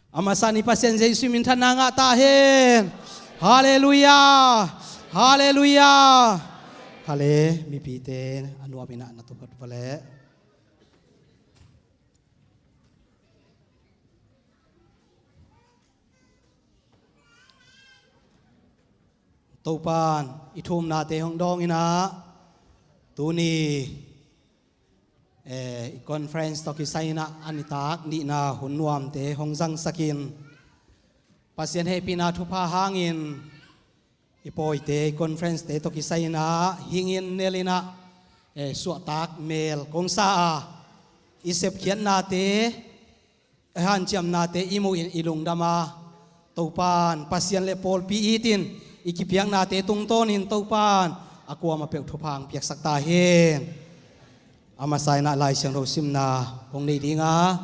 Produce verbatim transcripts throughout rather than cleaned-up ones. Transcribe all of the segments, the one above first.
A masa-in i Pasian Jesuh minthanna ngah ta hen. Halleluiah. Halleluiah. Kha le, mipite a nuam in ah na tuphot vua leh. Topa'n i thumnate hong dawng in ah, tuni, eh, i conference tawh kisai in ah a nitak nihna hun nuamte hong zangsak in, Pasian hehpihna thupha hangin i pawite, i conference-te tawh kisai in ah hing in, nel in ah, eh, suahtak mel kong sa a, i sepkhiatnate, hanciamnate i muh in i lungdam a, Topa'n Pasian le pawlpi it in i kipiaknate tungtawnin Topa'n a kuamah peuh thupha hong piaksak ta hen. A masa in ah Lai Siangtho simna kong nei ding a,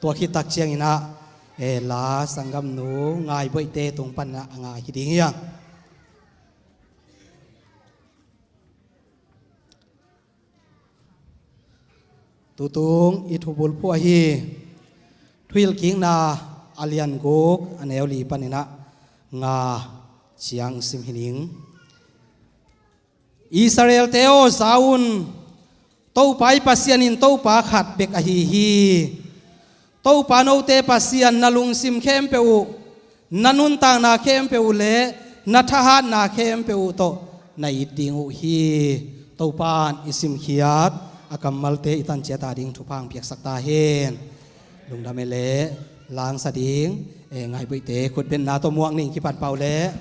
tua khit tak ciangin ah, eh, la sanggamnu Ngai Boihte tung pan in ah a ngai hi ding hi hang. Tutung i thubulphuh ahi Thuhilhkikna a lian guk, a neu li pan in ah nga ciang sim hi ning. Israel-te aw, za un, Topa i Pasian in Topa khat bek ahi hi. Topa note Pasian na lungsim khempeuh uh, na nuntakna khempeuh uh le na thahatna khempeuh uh tawh na it ding uh hi. Topa'n i simkhiat a kammalte i tan ciat a ding thupha hong piaksak ta hen. Lungdam e le, langsa ding, eh, Ngai Boihte khutbetna tawh muak ning, kipan pau le.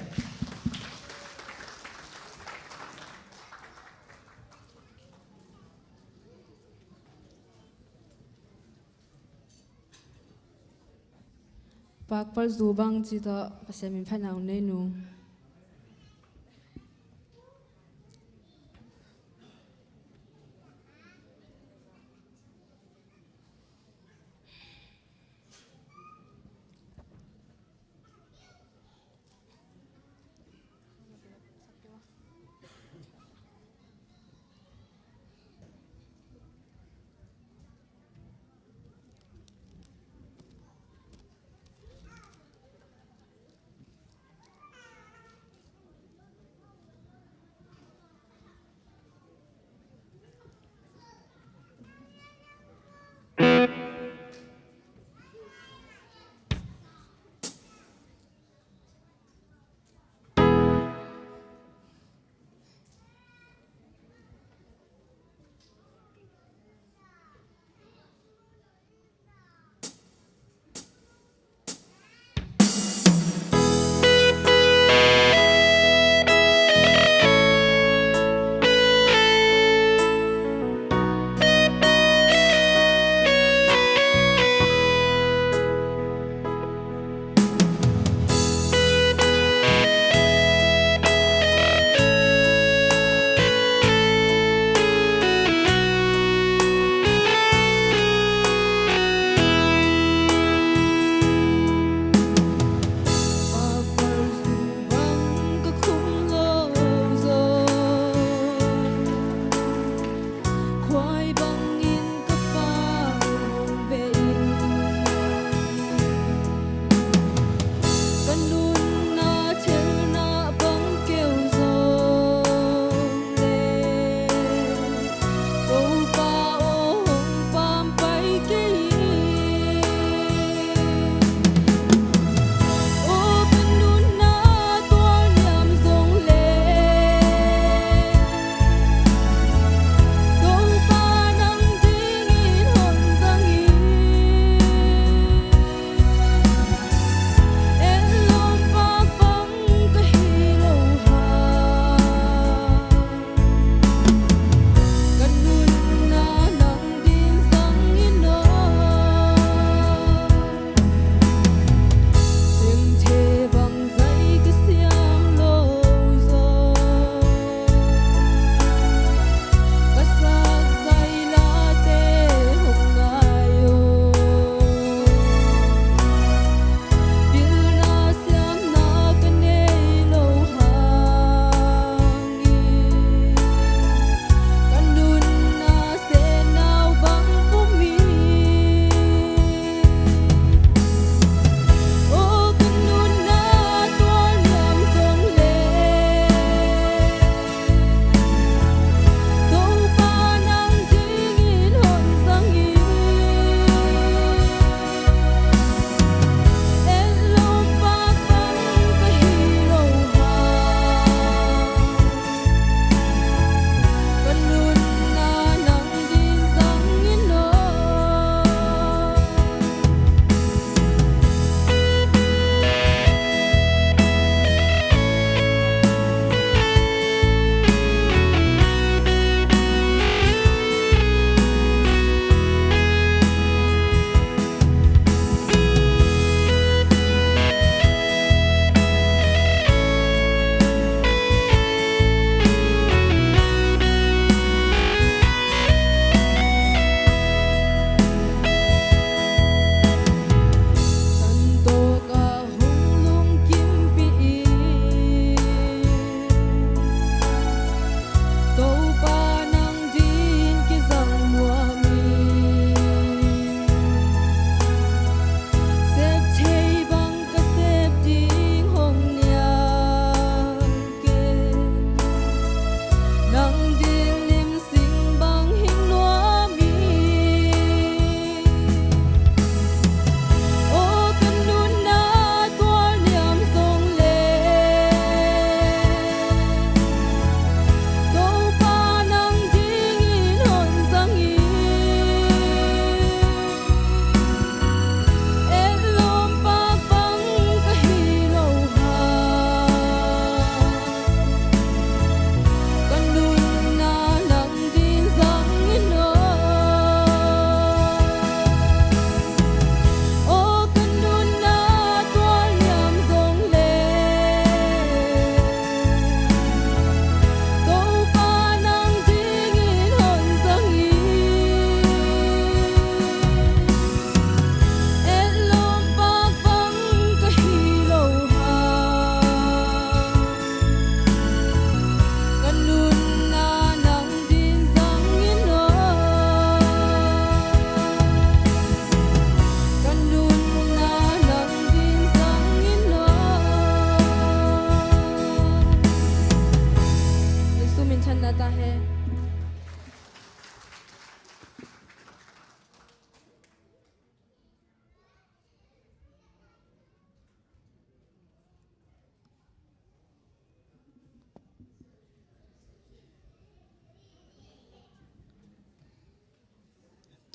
Pakpal zu bang ci tawh Pasian min phatna hong nei nung.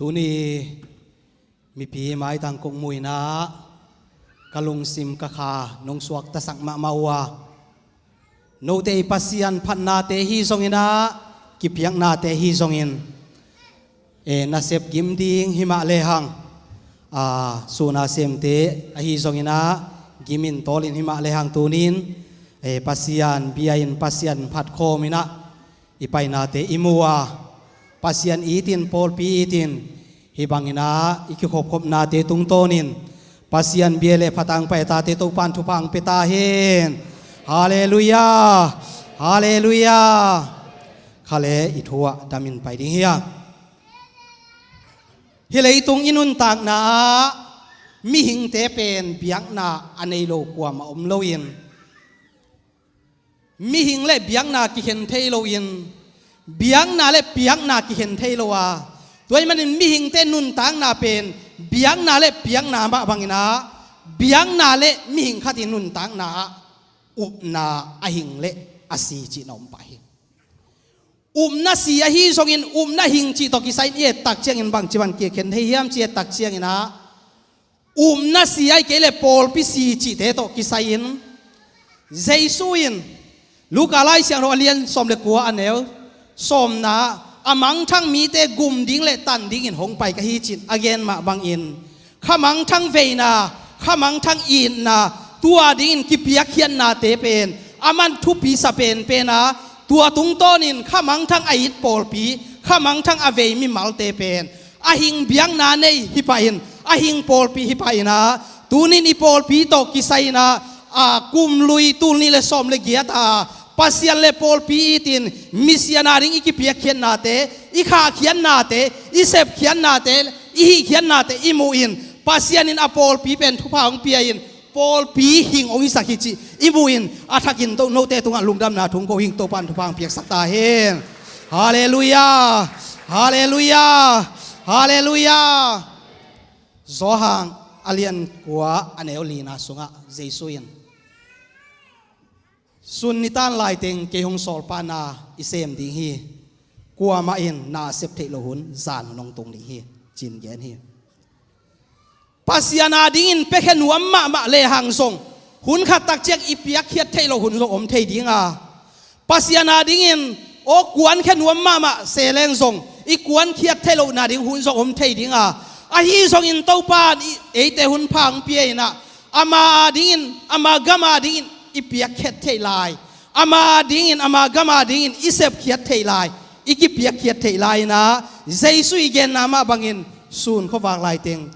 Tuni mipi maitang kong muh inah ka lungsim ka kha nong suaktasak mahmah uh a, note i Pasian phatnate hi zongin ah, kipiaknate hi zongin, e, nasep gim ding himah lehang, a, suna semte ahi zongin ah, gimin tawlin himah lehang tunin, e, Pasian bia in Pasian phat khawm inah i painate i mu a, Pasian itin, pawlpi itin, hih bangin ah i kikhopkhopnate tungtawnin Pasian bia le phatang paitate Topan thupha ang pia ta hen. Halleluiah. Halleluiah. Kha le i thu ah damin pai ding hi a, hih leitung i nuntakna ah mihingte pen biakna a nei lo kuamah om loin, mihing le biakna kikhen thei loin, biakna le piakna kikhen thei lo a, tua ahih manin mihingte nuntakna pen biakna le piakna mah bangin ah, biakna le mihing khat i nuntakna ah upna a hing le a si cih na om pah hi. Upna si ahi zongin upna hing cih tawh kisai-in i et tak ciangin bangci bang kikhen thei hiam cih et tak ciangin ah, upna si ahih kei le pawlpi si cihte tawh kisai-in, Jesu in Luka Lai Siangtho a lian sawm le kua, a neu sawmna, a mangthang mite gum ding le tan dingin hong pai ka hi ci-in a gen mah bangin, kha mangthang veina, kha mangthang itna, tua dingin kipiakkhiatnate pen a man thupi sa penpen a, tua tungtawnin kha mangthang a it pawlpi, kha mangthang a vei mimalte pen a hing biakna nei hi pah in, a hing pawlpi hi pah in ah, tunin i pawlpi tawh kisai-in ah, a, kum lui tul nih le sawm le giat a, Pasian le pawlpi itin misian a ding i kipiakkhiatnate, i khahkhiatnate, i sepkhiatnate, i hihkhiatnate i muh in, Pasian in a pawlpi pen thupha hong pia in, pawlpi hing hong hisak hi cih i muh in, a thakin to note tungah lungdamna thu ko hing, Topan thupha hong piaksak ta hen. Halleluiah. Halleluiah. Halleluiah. Johan a lian kua, a neu lina sungah Jesu in, sun nitan laiteng kei hong sawlpana i sem ding hi. Kuamah in na a sep theih loh hun, zan hun hong tung ding hi, ci-in gen hi. Pasian a dingin piakhia nuam mahmah lehang zong, hun khat tak ciang i piakkhiat theih loh hun zong om thei ding a, Pasian a dingin aw kuankhia nuam mahmah se leng zong, i kuankhiat theih lohna ding hun zong om thei ding a, ahi zongin Topa in i, eite hun pha hong pia in ah, ama a dingin, ama gam a dingin i piakkhiat theih lai, ama a dingin, ama gam a dingin i sepkhiat theih lai, i kipiakkhiat theih lai in ah, Jesu i genna mah bangin sun khuavak laiteng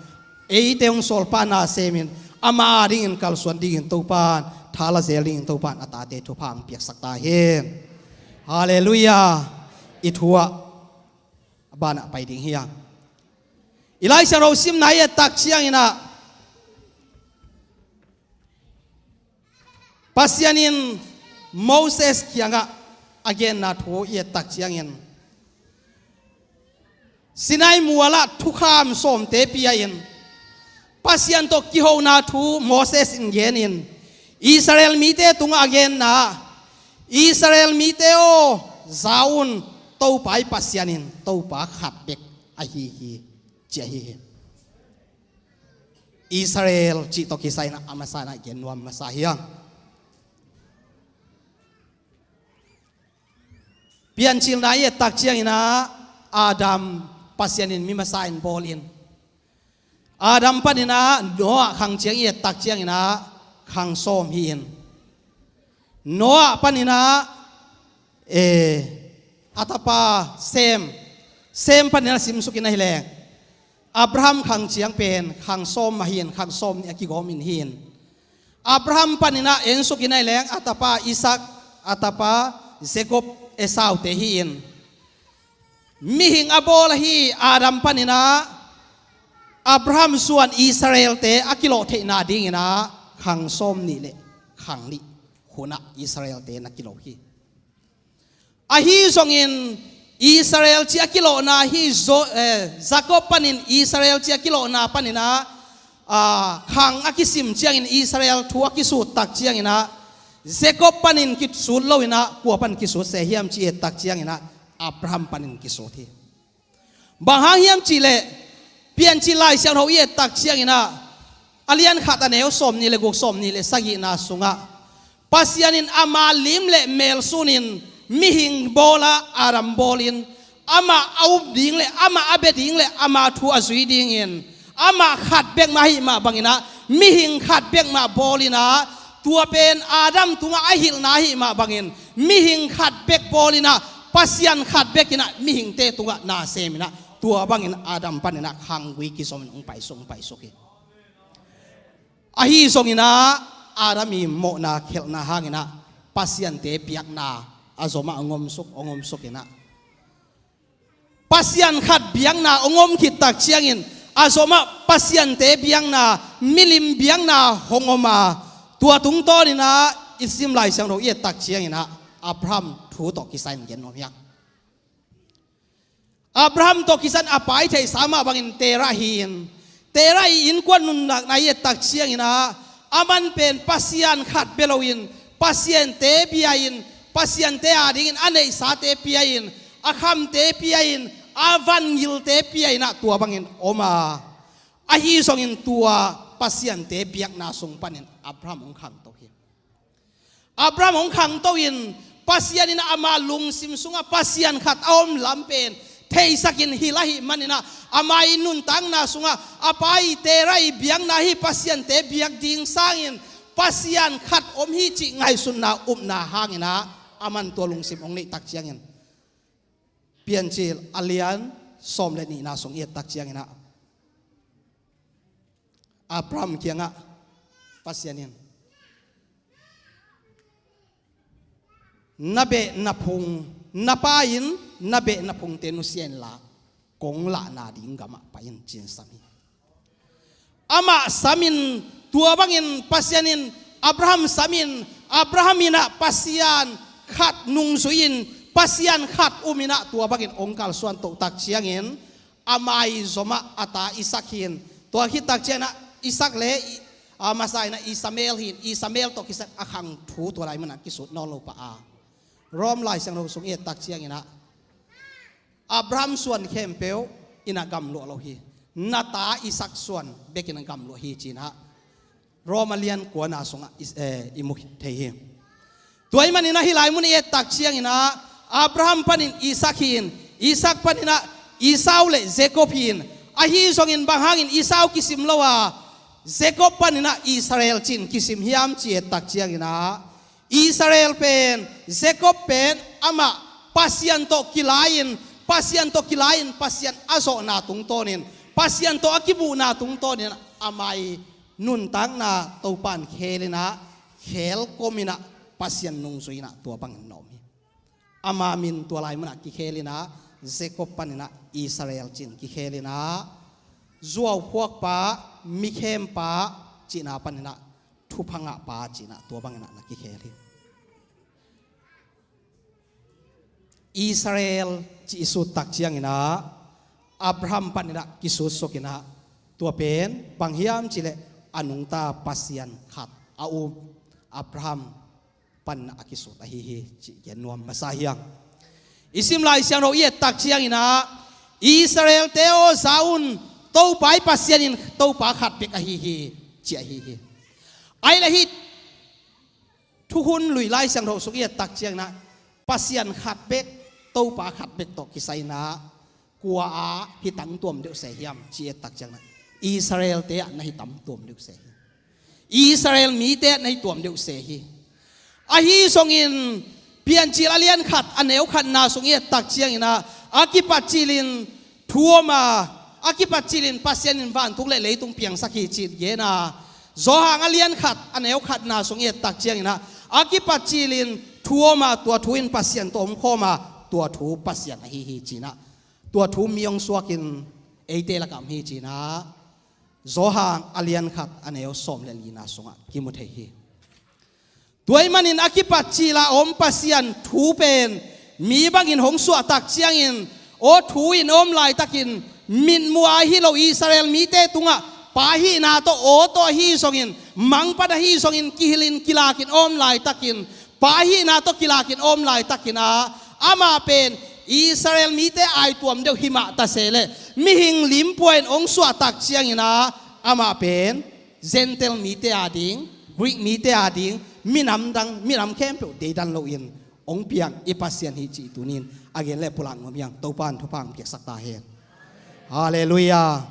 eite hong sawlpana semin, ama a dingin kalsuan dingin Topan, tha la zel dingin Topan a tate thupha hong piaksak ta hen. Halleluiah. I thu ah a banah pai ding hi a, i Lai Siangtho simna i et tak ciangin ah, Pasian in Moses kiangah a genna thu i et tak ciangin, Sinai mualah thukham sawmte pia-in, Pasian tawh kihona thu Moses in genin, Israel mite tungah a genna, Israel mite aw, za un, Topa i Pasian in Topa khat bek ahi hi, ci ahi hi. Israel cih tawh kisai-in ah a masa-in ah gen nuam masa hi hang. Piancilna i et tak ciangin ah, Adam Pasian in mi masa-in bawlin, Adam panin ah Noah khang ciang i et tak ciangin ah, khang sawm hi-in, Noah panin ah, e, a tapa Sem, Sem panin ah simsukin ahi leng, Abraham khang ciang pen khang sawm mah hi-in, khang sawm nih a kigawmin hi-in, Abraham panin ah ensukin ahi leng a tapa Isak, a tapa Jacob, Esau-te hi-in, mihing a bawl ahi Adam panin ah Abraham suan Israel-te a kilawh theihna dingin ah khang sawm nih le khang nih hunah Israel-te na kilawh hi. Ahi zongin Israel cih a kilawhna hi zo-, eh, Jacob panin Israel cih a kilawhna panin ah, ah, khang a kisim ciangin Israel thu a kisut tak ciangin ah, Jacob panin kisut loin ah, kua pan kisut se hiam cih i et tak ciangin ah, Abraham panin kisut hi. Bang hang hiam cihleh, Piancil Lai Siangtho i et tak ciangin ah, a lian khat a neu sawmnih le guk, sawmnih le sagihna sungah, Pasian in ama lim le mel sunin mihing bawl a, Adam bawlin, amah a up ding le amah a bia ding le ama thu a zui dingin, amah khat bek mah ahih mah bangin ah mihing khat bek mah bawlin ah, tua pen Adam tungah a hilhna ahih mah bangin mihing khat bek bawlin ah, Pasian khat bekin ah mihingte tungah na semin ah, tua bangin Adam panin ah khanggui kizomin hong paisuk, hong paisuk hi. Ahi zongin ah, Adam i mawhna khelhna hangin ah pasiante biakna a zomah hong omsuk, hong omsukin ah, Pasian khat biakna hong om khit tak ciangin, a zomah pasiante biakna, milim biakna hong om a, tua tungtawnin ah i sim Lai Siangtho i et tak ciangin ah, Abraham thu tawh kisai in gen nuam hi hang. Abraham tawh kisai in a pa i theihsa mah bangin Terah hi-in, Terah i innkuan nuntakna i et tak ciangin ah, aman pen Pasian khat bia loin, pasiante bia-in, pasiante adingin a neihsate pia-in, a khamte pia-in, a vangilte pia-in ah, tua bangin om a. Ahi zongin tua pasiante biakna sung panin Abraham hong khangto hi. Abraham hong khangto in, Pasian in ama lungsim sungah Pasian khat a om lam pen theisakin hilh ahih manin ah, ama i nuntakna sungah a pa i Terah i biakna hi pasiante biak ding sangin, Pasian khat om hi cih ngaihsutna, upna hangin ah, aman tua lungsim hong neih tak ciangin, Piancil a lian sawm le nihna sung i et tak ciangin ah, Abraham kiangah Pasian in, "Na beh na phung, na pa in na beh na phungte nusia inla, kong lahna ding gamah pai in," ci-in sam hi. Amah samin, tua bangin Pasian in Abraham samin, Abraham in ah Pasian khat nungzui-in, Pasian khat umin ah, tua bangin hong kalsuan toh tak ciangin, ama i zomah a ta Isak hi-in, tua khit tak ciangin ah Isak le i, a masa in ah Ishmael hi-in, Ishmael tawh kisai a khang thu tua lai manah kisut nawn lo pah a. Rom Lai Siangtho sung i et tak ciangin ah, Abraham suan khempeuh in ah gamluah lo hi. Na ta Isak suan bekin ah gamluah hi, ci-in ah Rom a lian kuana sungah i, eh, i mu thei hi. Tua ahih manin ah hih lai mun i et tak ciangin ah, Abraham panin Isak hi-in, Isak panin ah Esau le Jacob hi-in, ahi zongin bang hangin Esau kisim lo a, Jacob panin ah Israel ci-in kisim hiam ci et tak ciangin ah, Israel pen, Jacob pen, amah Pasian tawh kilai-in, Pasian tawh kilai-in, Pasian a zawhna tungtawnin, Pasian tawh a kibuhna tungtawnin, ama i nuntakna Topa in khelin ah, khelkomin ah, Pasian nungzuin ah, tua bangin na om hi. Ama min tua lai munah kikhelin ah, Jacob panin ah Israel ci-in kikhelin ah, zuauphuakpa, mikhempa cihna panin ah, thupha ngahpa cihna, tua bangin ah na kikhel hi. Israel cih i sut tak ciangin ah, Abraham panin ah kisutsukin ah, tua pen bang hiam cihleh, a nungta Pasian khat a um Abraham panin ah a kisut ahi hi, cih gen nuam masa hi hang. I sim Lai Siangtho i et tak ciangin ah, Israel-te aw, za un, Topa i Pasian in Topa khat bek ahi hi, ci ahi hi. Ahih leh hih thukhun lui Lai Siangtho sung i et tak ciangin ah, Pasian khat bek, Topa khat bek tawh kisai-in ah, kua ah hi tangtuam deuh se hiam ci et tak ciangin ah, Israel-te ah na hi tangtuam deuh se hi. Israel mite ah na hi tuam deuh se hi. Ahi zongin, Piancil a lian khat, a neu khatna sung i et tak ciangin ah, a kipat cilin thu om a, a kipat cilin Pasian in vantung le leitung piangsak hi, ci-in gen a. Johan a lian khat, a neu khatna sung i et tak ciangin ah, a kipat cilin thu om a, tua thu in Pasian tawh omkhawm a, tua thu Pasian ahi hi, ci-in ah, tua thu mi hong suakin eite lakah om hi, ci-in ah, Johan a lian khat, a neu sawm le lina sungah kimu thei hi. Tua ahih manin a kipat cil a om Pasian thu pen mi bangin hong suah tak ciangin, aw, thu in a om laitakin, mitmuh a hi lo Israel mite tungah pa hihna tawh, aw tawh ahi zongin, mangpan ahi zongin, kihilhin kilakin a om laitakin, pa hihna tawh kilakin a om laitakin ah, amah pen Israel mite aituam deuh himah ta se leh mihing limpua in hong suahtak ciangin ah amah pen Gentile mite a ding, Greek mite a ding, minam dang, minam khempeuh deidan loin hong piang i Pasian hi cih tunin a gen le pulak nuam hiang. Topa in thupha hong piaksak ta hen. Halleluiah.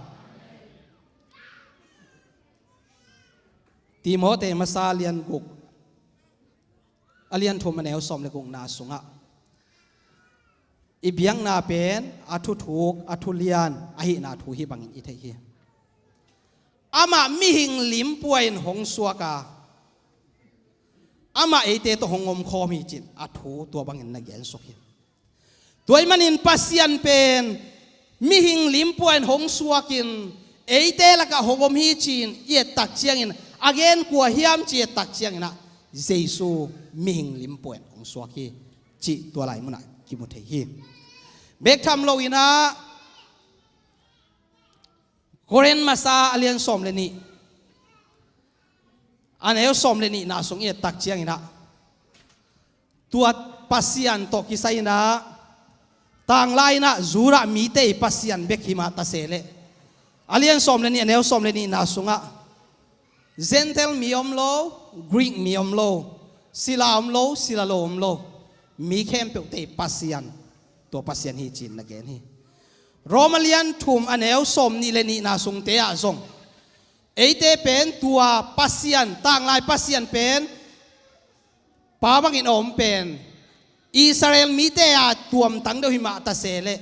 Timote masa a lian guk, a lian thum a neu sawm le gukna sungah i biakna pen a thuthuk, a thulian ahihna thu hih bangin i theih hi. Amah mihing limpua in hong suak a, amah eite tawh hong omkhawm hi cin a thu tua bangin na gensuk hi. Tua ahih manin Pasian pen mihing limpua in hong suakin eite lakah hong om hi ci-in i ettak ciangin a gen kua hiam ci ettak ciangin ah Jesu mihing limpua in hong suak hi cih tua lai munah kimu thei hi. Bek tham loin ah Korin masa a lian sawm le nih, a neu sawm le nihna sung i ettak ciangin ah tua Pasian tawh kisai in ah tanglai in ah Judah mite i Pasian bek himah ta se leh a lian sawm le nih, a neu sawm le nihna sungah Gentile mi om lo, Greek mi om lo, sila om lo, sila lo om lo, mi khempeuhte i Pasian, tua Pasian hi ci-in na gen hi. Roma lian thum a neu sawm nih le nihna sungte ah zong eite pen tua Pasian, tanglai Pasian pen pa bangin a om pen Israel mite a tuamtang deuh himah ta se leh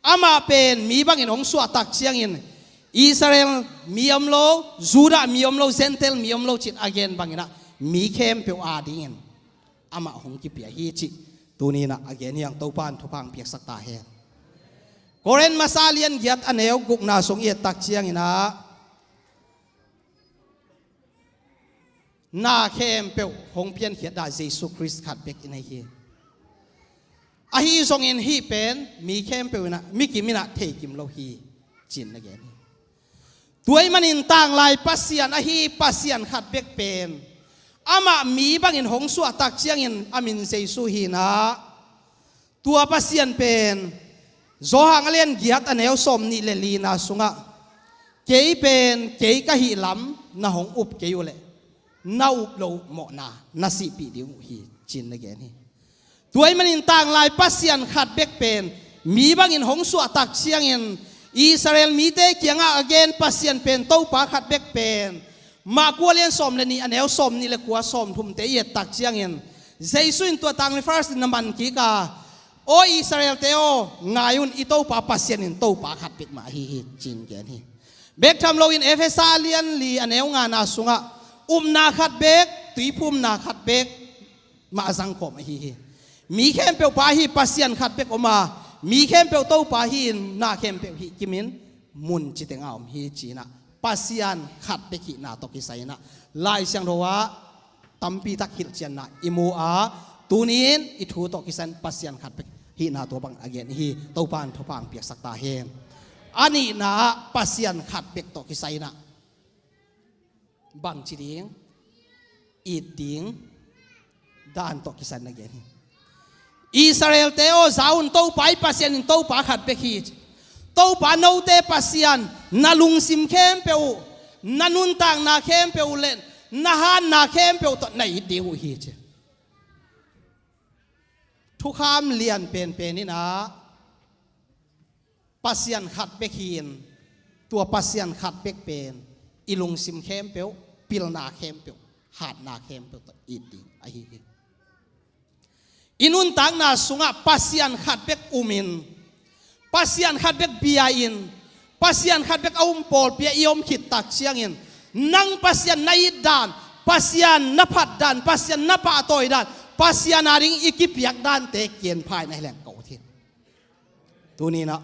amah pen mi bangin hong suahtak ciangin Israel mi om lo, Judah mi om lo, Gentile mi om lo cin a gen bangin ah mi khempeuh a dingin amah hong kipia hi cih tuni in ah a gen hiang. Topa in thupha hong piaksak ta hen. Korin masa lian giat a neu gukna sung i ettak ciangin ah na khempeuh hong piankhiat dah Jesu Khrist khat bek in ahi hi. Ahi zongin hih pen mi khempeuh in ah, mi kim in ah thei kim lo hi ci-in na gen hi. Tua ahih manin tanglai Pasian ahi Pasian khat bek pen amah mi bangin hong suahtak ciangin a min Jesu hi in ah tua Pasian pen Johan a lian giat a neu sawm nih le lina sungah kei pen kei ka hih lam na hong up kei uh leh na up loh uh mawhna na sihpih ding uh hi ci-in na gen hi. Tua ahih manin tanglai Pasian khat bek pen mi bangin hong suahtak ciangin Israel mite kiangah a gen Pasian pen Topa khat bek pen Marku a lian sawm le nih a neu sawm nih le kua, sawm thumte i ettak ciangin Jesu in tua tang le first in na man kik a, aw Israelte aw, ngai un, i Topa Pasian in Topa khat bek mah ahi hi ci-in gen hi. Bek tham loin Efesa a lian li a neu ngana sungah upna khat bek, tuiphumna khat bek mah a zangkhawm ahi hi. Mi khempeuh pa ahi Pasian khat bek om a, mi khempeuh Topa hi in na khempeuh hih kimin mun citeng a om hi ci-in ah Pasian khat bek hihna tawh kisai in ah Lai Siangtho ah tampi tak hilhcianna i mu a, tuni-in i thu tawh kisai in Pasian khat bek hihna tua bang a gen hi. Topa in thupha hong piaksak ta hen. A nihna ah Pasian khat bek tawh kisai in ah bangci ding, it ding dan tawh kisai in na gen hi. Israelte aw, za un, Topa i Pasian in Topa khat bek hi ci. Topa note Pasian, na lungsim khempeuh uh, na nuntakna khempeuh uh le na hatna khempeuh tawh na it ding uh hi ci. Thukham lian penpen in ah Pasian khat bek hi-in, tua Pasian khat bek pen i lungsim khempeuh, pilna khempeuh, hatna khempeuh tawh it ding ahi hi. I nuntakna sungah Pasian khat bek umin, Pasian khat bek bia-in, Pasian khat bek a um pawlpi ah i om khit tak ciangin nang Pasian na it dan, Pasian na phat dan, Pasian na pahtawi dan, Pasian a ding i kipiak dante kienpha in na hi leng ka ut hi. Tuni-in ah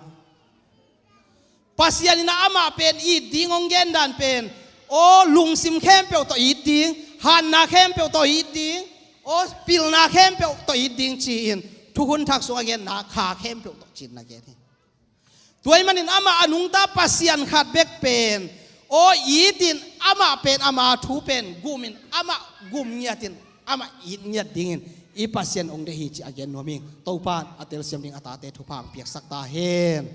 Pasian in ah amah pen it ding hong gen dan pen, aw lungsim khempeuh tawh it ding, hatna khempeuh tawh it ding, aw pilna khempeuh tawh it ding ci-in Thukhun Thak sung a genna kha khempeuh tawh ci-in na gen hi. Tua ahih manin amah a nungta Pasian khat bek pen, aw itin amah pen, ama thu pen gumin amah gum ngiatin amah it ngiat dingin I Pasian hong deih hi ci a gen nuam ing. Topa in a telsiam ding a tate thupha hong piaksak ta hen.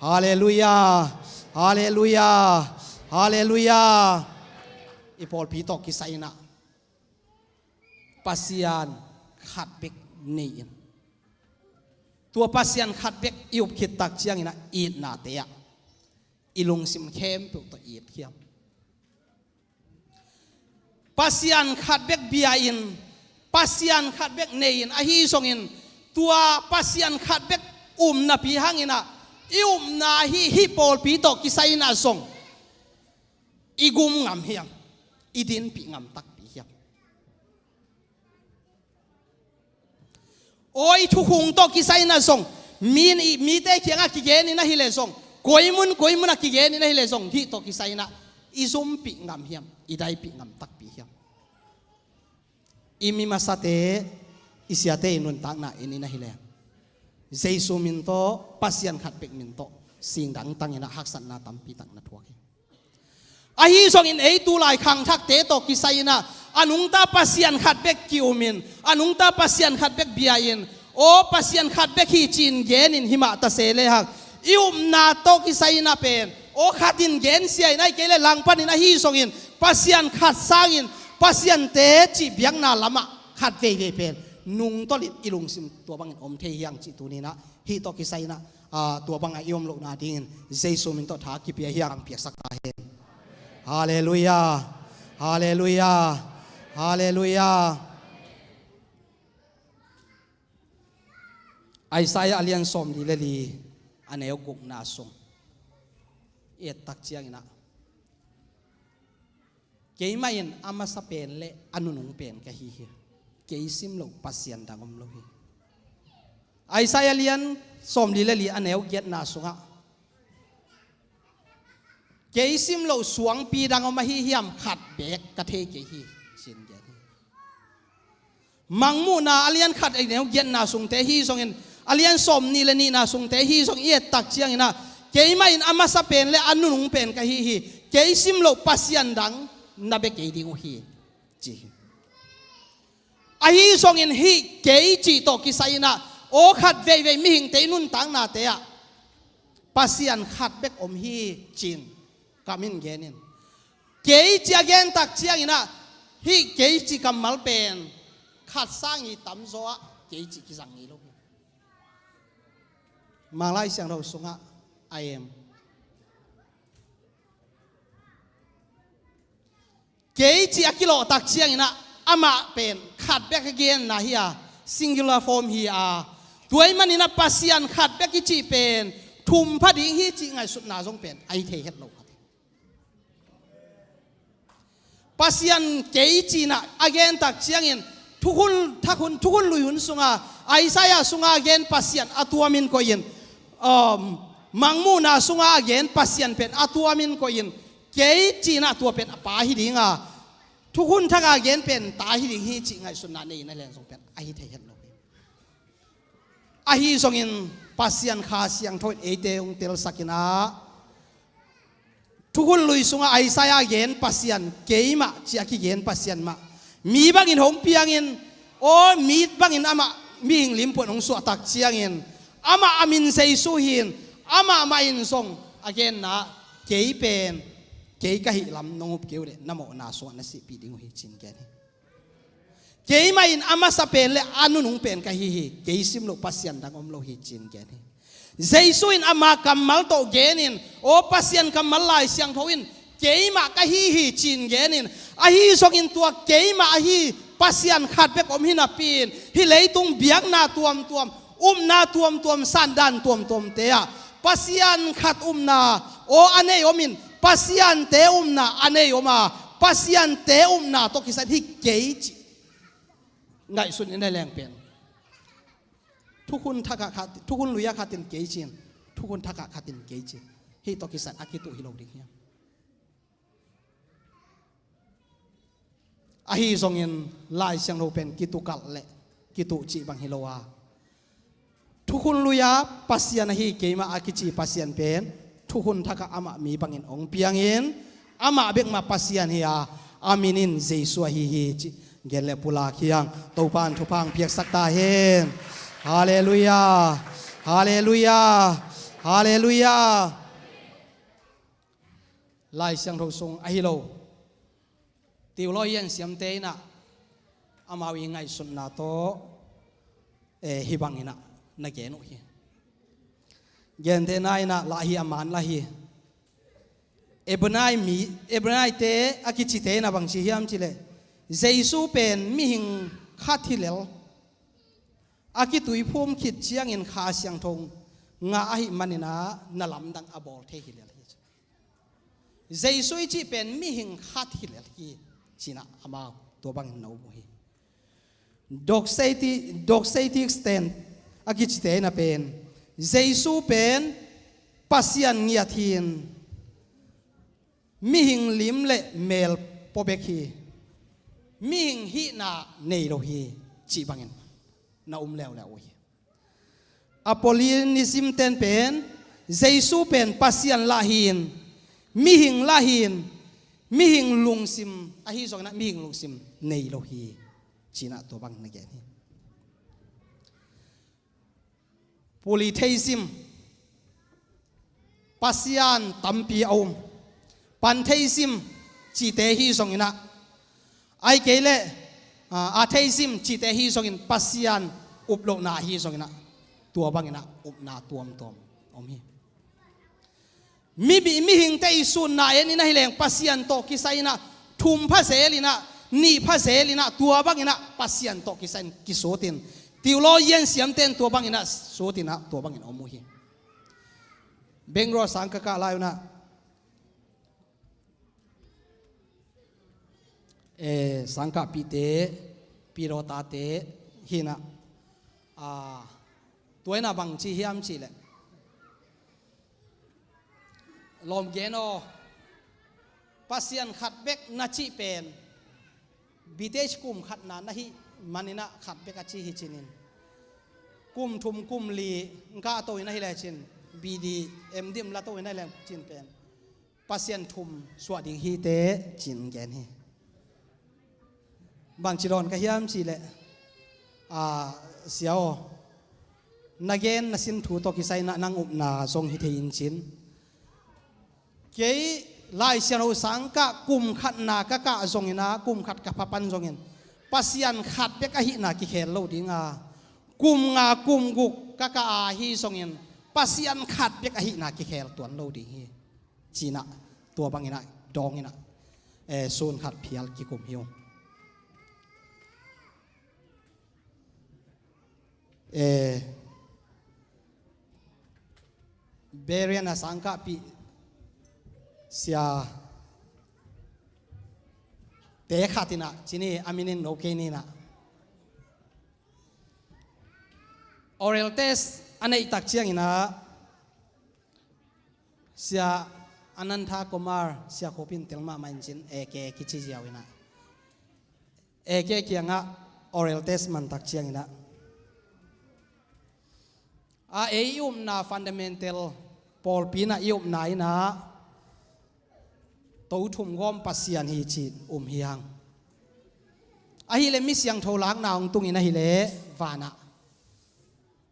Halleluiah. Halleluiah. Halleluiah. I pawlpi tawh kisai in ah Pasian khat bek nei in, tua Pasian khat bek i up khit tak ciangin ah itnate ah i lungsim khempeuh tawh it hiam? Pasian khat bek bia in, Pasian khat bek nei in, ahi zongin tua Pasian khat bek um napi hangin ah i upna hi, hih pawlpi tawh kisai in ah zong i gum ngam hiam? I dinpih ngam takpi hiam? Aw, i thukhun tawh kisai in ah zong, mi, mite kiangah kigen in ahi leh zong, koi mun koi mun ah kigen in ahi leh zong, hih tawh kisai in ah i zumpih ngam hiam? I daipih ngam takpi hiam? I mi masate, i siate i nuntakna en in ahi leh, Jesu min tawh, Pasian khat bek min tawh, singdang tang in ah haksatna tampi tak na thuak hi. Ahi zongin ei tulai khangthakte tawh kisai in ah a nungta Pasian khat bek ki-um in, a nungta Pasian khat bek bia in, aw, Pasian khat bek hi ci-in gen in, himah ta se lehang i upna tawh kisai in ah pen, aw, khat in gensia in, ahih kei leh langpan in, ahi zongin Pasian khat sangin Pasian teci biakna lamah khat veivei pen nungtolh in i lungsim tua bangin om thei hiam cih tuni in ah, hih tawh kisai in ah, aa, tua bangah i om lohna dingin Jesu min tawh tha kipia hiam, piaksak ta hen. Halleluiah. Halleluiah. Halleluiah. Isaiah a lian sawmli le li, a neu gukna sung i et tak ciangin ah, keimah in a masa pen le a nunung pen ka hi hi. Kei sim loh Pasian dang om lo hi. Isaiah lian sawmli le li, a neu giatna sungah, kei sim loh suangpi dang om ahi hiam? Khat bek ka thei kei hi, ci-in gen hi. Mangmuhna a lian khat a neu giatna sungte hi zongin, a lian sawmnih le nihna sungte hi zong i et tak ciangin ah, keimah in a masa pen le a nunung pen ka hi hi. Kei sim loh Pasian dang na bia kei ding uh hi, ci hi. Ahi zongin hih kei cih tawh kisai in ah, aw, khat veivei mihingte i nuntaknate ah Pasian khat bek om hi ci-in kam in gen in. Kei cih a gen tak ciangin ah, hih kei cih kammal pen khat sang i tamzaw ah kei cih kizang ngei lo hi. Manglai Siangtho sungah a em, kei cih a kilawh tak ciangin ah, amah pen khat bek a genna hi a, singular form hi a, tua ahih manin ah Pasian khat bek i cih pen thum pha ding hi cih ngaihsutna zong pen ahi thei het lo khat hi. Pasian kei ci-in ah a gen tak ciangin, thukhun thak hun, thukhun lui hun sunga, Isaiah sunga a gen Pasian a tuamin koih in, um, Mangmuhna sunga a gen Pasian pen a tuamin koih in, kei ci-in ah tua pen a pa hi ding a, thukhun thak a gen pen ta hi ding hi cih ngaihsutna nei in a leng zong pen ahi thei het lo hi. Ahi zongin Pasian Kha Siangtho in eite hong telsak in ah, thukhun lui sungah Isaiah a gen Pasian, keimah cih a kigen Pasian mah mi bangin hong piangin, aw, mi bangin amah mihing limpuan hong suah tak ciangin, amah a min Jesu hi-in, amah mah in zong a genna, kei pen, kei ka hih lam nong up kei uh leh na mawhna sungah na sihpih ding uh hi, ci-in gen hi. Keimah in a masa pen le a nunung pen ka hi hi. Kei sim loh Pasian dang om lo hi, ci-in gen hi. Jesu in ama kammal tawh gen in, aw, Pasian kammal Lai Siangtho in keimah ka hi hi, ci-in gen in. Ahi zongin tua keimah ahi Pasian khat bek om hi napi-in, hih leitung biakna tuamtuam, upna tuamtuam, sandan tuamtuamte ah Pasian khat upna, aw, a nei om in, Pasiante upna a nei om a, Pasiante upna tawh kisai hih kei cih ngaihsun in a leng pen, thukhun thak ah khat, thukhun lui ah khat in kei ci-in, thukhun thak ah khat in kei ci, hih tawh kisai a kituh hi lo ding hiam? Ahi zongin Lai Siangtho pen kituh kalh le kituh cih bang hi lo a, thukhun lui-a Pasian ahi keimah a kici Pasian pen thukhun thak ah amah mi bangin hong piangin, amah bek mah Pasian hi a, a min in Jesu ahi hi, cih Gen le pulak hi hang. Topa'n thupha piaksak ta hen. Halleluiah. Halleluiah. Halleluiah. Lai Siangtho sung ahi lo, theologian siamte in ah amau i ngaihsutna tawh, eh, hih bangin ah na gen uh hi. Gentehna in ah lah hi, a man lah hi. Ebrew mi, Ebrew te a kicite in ah bang ci hiam cih leh, Jesu pen mihing khat hi lel, a kituiphum khit ciangin Kha Siangtho ngah ahih manin ah na lamdang a bawl thei hi lel hi. Jesu i cih pen mihing khat hi lel hi, ci-in ah amau tua bangin na um uh hi. Doxetic, Doxetic stand a kicite in ah pen, Jesu pen Pasian ngiat hi-in, mihing lim le mel pua bek hi, mihing hihna nei lo hi, cih bangin na um leuleu uh hi. Apollinism ten pen, Jesu pen Pasian lah hi-in, mihing lah hi-in, mihing lungsim ahi zongin ah mihing lungsim nei lo hi, ci-in ah tua bang na gen hi. Polytheism, Pasian tampi a um, pantheism cihte hi zongin ah, ahih kei leh, ah, atheism cihte hi zongin, Pasian up lohna hi zongin ah, tua bangin ah upna tuamtuam om hi. Mi, mi, mihingte i sutna en in ahi leng Pasian tawh kisai in ah thum pha zel in ah, nih pha zel in ah, tua bangin ah Pasian tawh kisai in kisut in, theologian siamte in tua bangin ah sut in ah tua bangin om uh hi. Bangalore sang ka kah lai un ah, eh, sangkahpihte, pilotate hi in ah, ah, tua in ah bang ci hiam cih leh, lawm gen aw, Pasian khat bek na cih pen, British kum khatna na hih manin ah khat bek a ci hi cin in, kum thum kum li ngah to in ahi lecin, B D, M Div la to in ahi lecin pen, Pasian thum suah ding hi teh, ci-in gen hi. Bangci dawn ka hiam cih leh, a, sia aw, na gen na sin thu tawh kisai in ah nang upna zong hi thei in cin. Kei Lai Siangtho sang kah kum khatna ka kah zongin ah, kum khat ka pha pan zongin, Pasian khat bek ahihna kikhel lo ding a, kum nga kum guk ka kah a hi zongin, Pasian khat bek ahihna kikhel tuan lo ding hi, ci-in ah tua bangin ah dawng in ah, eh, sun khat phial kikum hi ung. Eh, Berean a sangkahpih sia te khat in ah, ci ni, a min in no kei ni in ah, oral test a neih tak ciangin ah, Sia Ananta Kumar, Sia Khupin tel mahmah in cin, A K kici ziau in ah, A K kiangah oral test man tak ciangin ah, a, ei i upna fundamental pawlpi in ah i upna in ah to thum gawm Pasian hi ci-in um hi hang. Ahih leh mi siangtho lakna hong tung in ahih leh van ah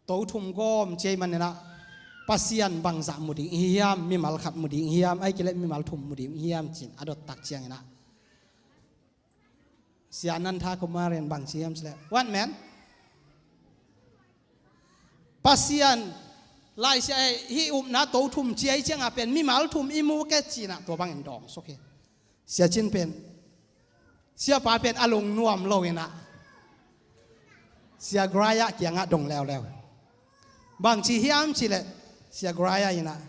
to thum gawm ci ahih manin ah, Pasian bangzah mu ding i hi hiam, mimal khat mu ding i hi hiam, ahih kei leh mimal thum mu ding i hi hiam ci-in a dot tak ciangin ah, Sia Ananta Kumar in bang ci hiam cih leh, what man? Pasian, Lai Sia, hih upna to thum ci ahih ciangah pen mimal thum i mu kei, ci-in ah tua bangin dawng suk hi. Sia Cin pen, siapa pen a lungnuam lo in ah, Sia Graya kiangah dong leuleu. Bang ci hiam cih leh, Sia Graya in ah,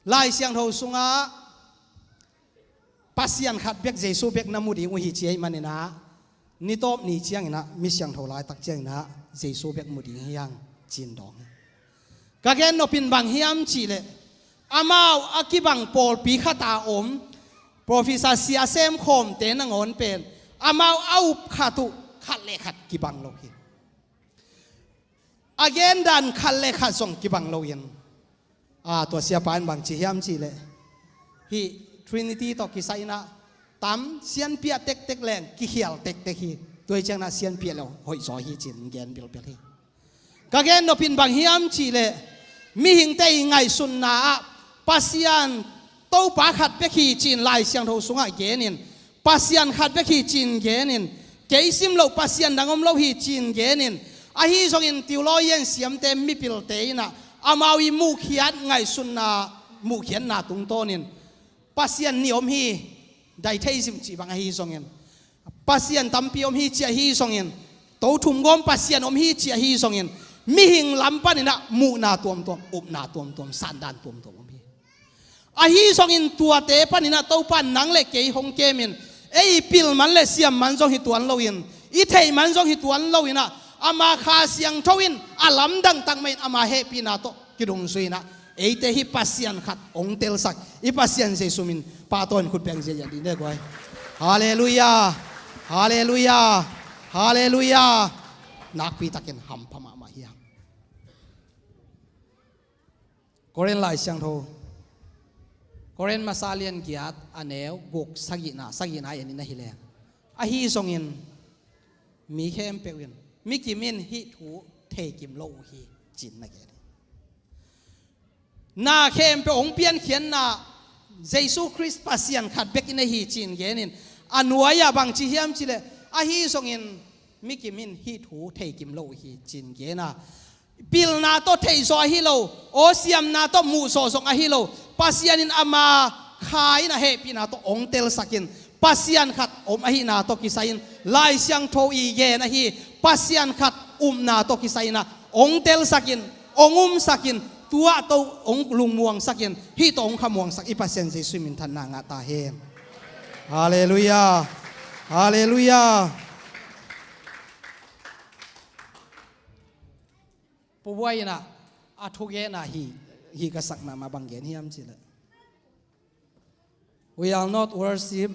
Lai Siangtho sungah Pasian khat bek, Jesu bek na mu ding uh hi ci ahih manin ah, ni tawp ni ciangin ah, mi siangtho laitak ciangin ah, Jesu bek mu ding hi hang, ci-in dawng hi. Ka gen nop in bang hiam cih leh, amau a kibang pawlpi khat a om Professor Sia Sem Khawmte nangawn pen, amau a up khat uh khat le khat kibang lo hi. A gen dan khat le khat zong kibang lo in, a, tua siapa in bang ci hiam cih leh, hih Trinity tawh kisai in ah, tam, sianpi ah tektek leng kikhial tektek hi. Tua hi ciangin ah sianpi ah le hoih zaw hi ci-in gen bilbel hi. Ka gen nop in bang hiam cih leh, mihingte i ngaihsutna ah Pasian Topa khat bek hi ci-in Lai Siangtho sungah genin, Pasian khat bek hi ci-in genin, kei sim loh Pasian dang om lo hi ci-in genin, ahi zongin theologian siamte, mipilte in ah amau i muhkhiat ngaihsutna, muhkhiatna tungtawnin Pasian nih om hi, dietheism cih bang ahi zongin, Pasian tampi om hi ci ahi zongin, tothum gawm Pasian om hi ci ahi zongin, mihing lam panin ah muhna tuamtuam, upna tuamtuam, sandan tuamtuam om hi. Ahi zongin tuate panin ah Topa nang le kei hong kemin, ei i pil man le siam man zong hi tuan loin, i theih man zong hi tuan loin ah, ama Kha Siangtho in a lamdang tak mah in ama hehpihna tawh kidungzui in ah, eite hih Pasian khat hong telsak, i Pasian Jesu min pahtawi in khut beng ziahziah dih ni guai. Halleluiah. Halleluiah. Halleluiah. Nakpi takin hampha mahmah hi hang. Korin Lai Siangtho, Korin masa lian giat, a neu guk, sagihna, sagihna en in ahi leng, ahi zongin mi khempeuh in, mi kim in hih thu thei kim lo uh hi, ci-in na gen hi. Na khempeuh hong piankhiatna Jesu Khrist Pasian khat bek in ahi ci-in genin, a nuai-ah bang ci hiam cih leh, ahi zongin mi kim in hih thu thei kim lo uh hi, ci-in gen a, pilna tawh theihzaw ahi lo, aw siamna tawh muhzaw zong ahi lo, Pasian in ama Kha in a hehpihna tawh hong telsakin, Pasian khat om ahihna tawh kisai-in Lai Siangtho i gen ahi, Pasian khat upna tawh kisai-in ah hong telsakin, hong umsakin, tua tawh hong lungmuangsakin, hih tawh hong khamuangsak i Pasian Jesu minthanna ngah ta hen. Halleluiah. Halleluiah. Pu Buai in ah a thugenna hih, hih ka sak mahmah, bang gen hiam cih leh, "We are not worship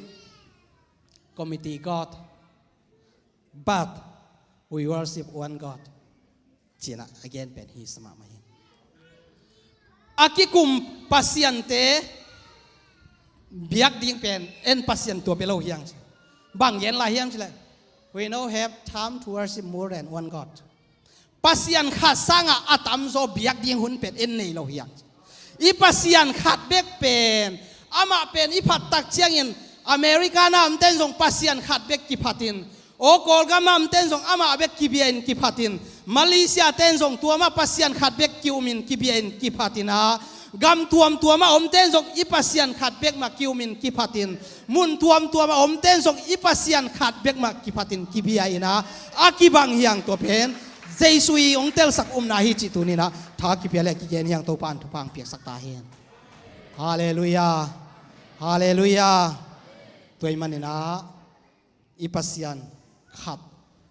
committee God, but we worship one God," ci-in ah a gen pen hih sa mahmah hi. A kikum pasiante biak ding pen en Pasian tua bek lo hi hang. Bang gen lai hiam cih leh, "We no have time to worship more than one God." Pasian khat sangah a tamzaw biak ding hun pen en nei lo hi hang. I Pasian khat bek pen, amah pen i phat tak ciangin, America na omten zong Pasian khat bek kiphatin, aw Kawlgam a omten zong amah bek kibia-in kiphatin, Malaysia ten zong tua mah Pasian khat bek ki-umin kibia-in kiphatin ah, gam tuamtuam a omten zong i Pasian khat bek mah ki-umin kiphatin, mun tuamtuam a omten zong i Pasian khat bek mah kiphatin kibia-in ah, a kibang hi hang. Tua pen Jesu i hong telsak upna hi cih tuni-in ah tha kipia le kigen hi hang. Topa in thupha hong piaksak ta hen. Halleluiah. Halleluiah. Tua ahih manin ah i Pasian khat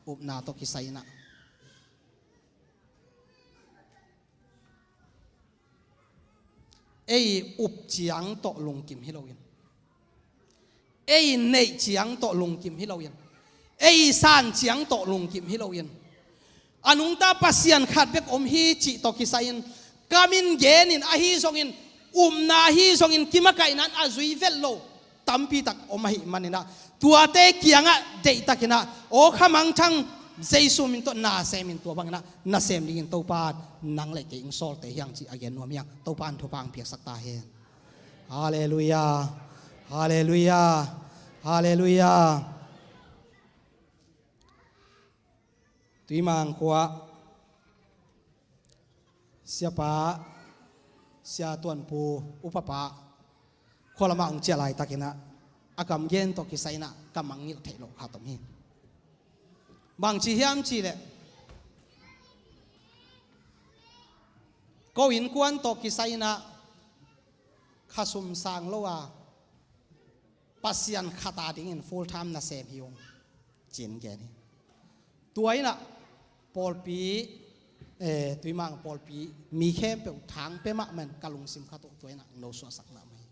upna tawh kisai-in ah, ei up ciang tawh lungkim hi loin, ei neih ciang tawh lungkim hi loin, ei san ciang tawh lungkim hi loin, a nungta Pasian khat bek om hi cih tawh kisai-in, kam in gen in, ahi zongin, upna ahi zongin kimakaihna in a zui vet lo tampi tak om ahih manin ah, tuate kiangah deihtakin ah, aw kha mangthang, Jesu min tawh na sem in, tua bangin ah nasem dingin Topa in nang le kei hong sawlte hi hang cih a gen nuam hi hang. Topa in thupha hong piaksak ta hen. Halleluiah. Halleluiah. Halleluiah. Tuimang khua siapa, Sia Tuanpu upapa khua lamah hong ciah laitakin ah, a kam gen tawh kisai-in ah ka mangngilh theih loh khat om hi. Bangci hiam cih leh, ko innkuan tawh kisai-in ah kha sum sang lo a, Pasian khat a dingin full time nasem hi ung, ci-in gen hi. Tua in ah pawlpi, eh, Tuimang pawlpi mi khempeuh thang pia mahmah in ka lungsim khat uh tua in ah no suahsak mahmah hi.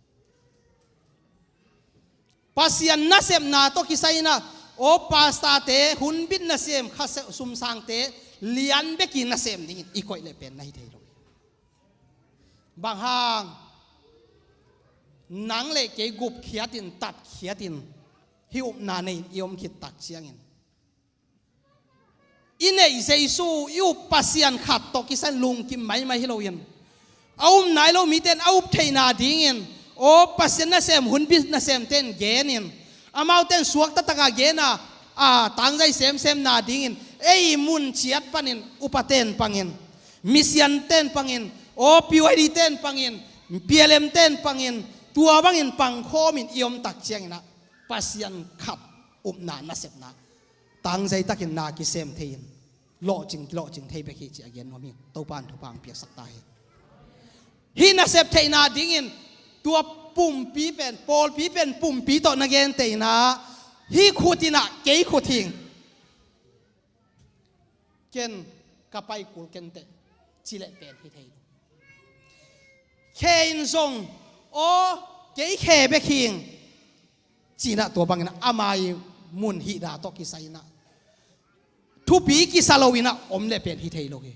Pasian nasepna tawh kisai-in ah, aw pastorte, hunbit nasem, kha se-, sum sangte lian bek i nasem dingin i koih leh pen na hi thei lo hi. Bang hang, nang le kei gupkhiatin, tatkhiatin, Hih upna nei-in i om khit tak ciangin, i neih Jesu, i up Pasian khat tawh kisai lungkim maimai hi loin, a um nai lo mite in a up theihna dingin, aw Pasian nasem, hunbi nasemte in genin, amaute in suakta taka gena, a tangzai semsemna dingin ei mun ciat panin upate in pangin, misiante in pangin, aw P Y D te in pangin, P L M te in pangin, tua bangin pangkhawmin i om tak cianginah Pasian khat upna nasepna tangzai takin na kisem thei-in, lawhcing kilawhcing thei bek hi ci a gen nuam hi. Topa in thupha hong piaksak ta hi. Hih nasep theihna dingin tua pumpi pen, pawlpi pen pumpi tawh na genteh inah, hih khut inah kei khut hing, ken ka pai kul kenteh ci leh pen hi thei lo. Khe in zong, aw kei khe bek hing, ci inah tua bangin ama i mun hihna tawh kisai inah thupi kisa lo inah om leh pen hi thei lo hi.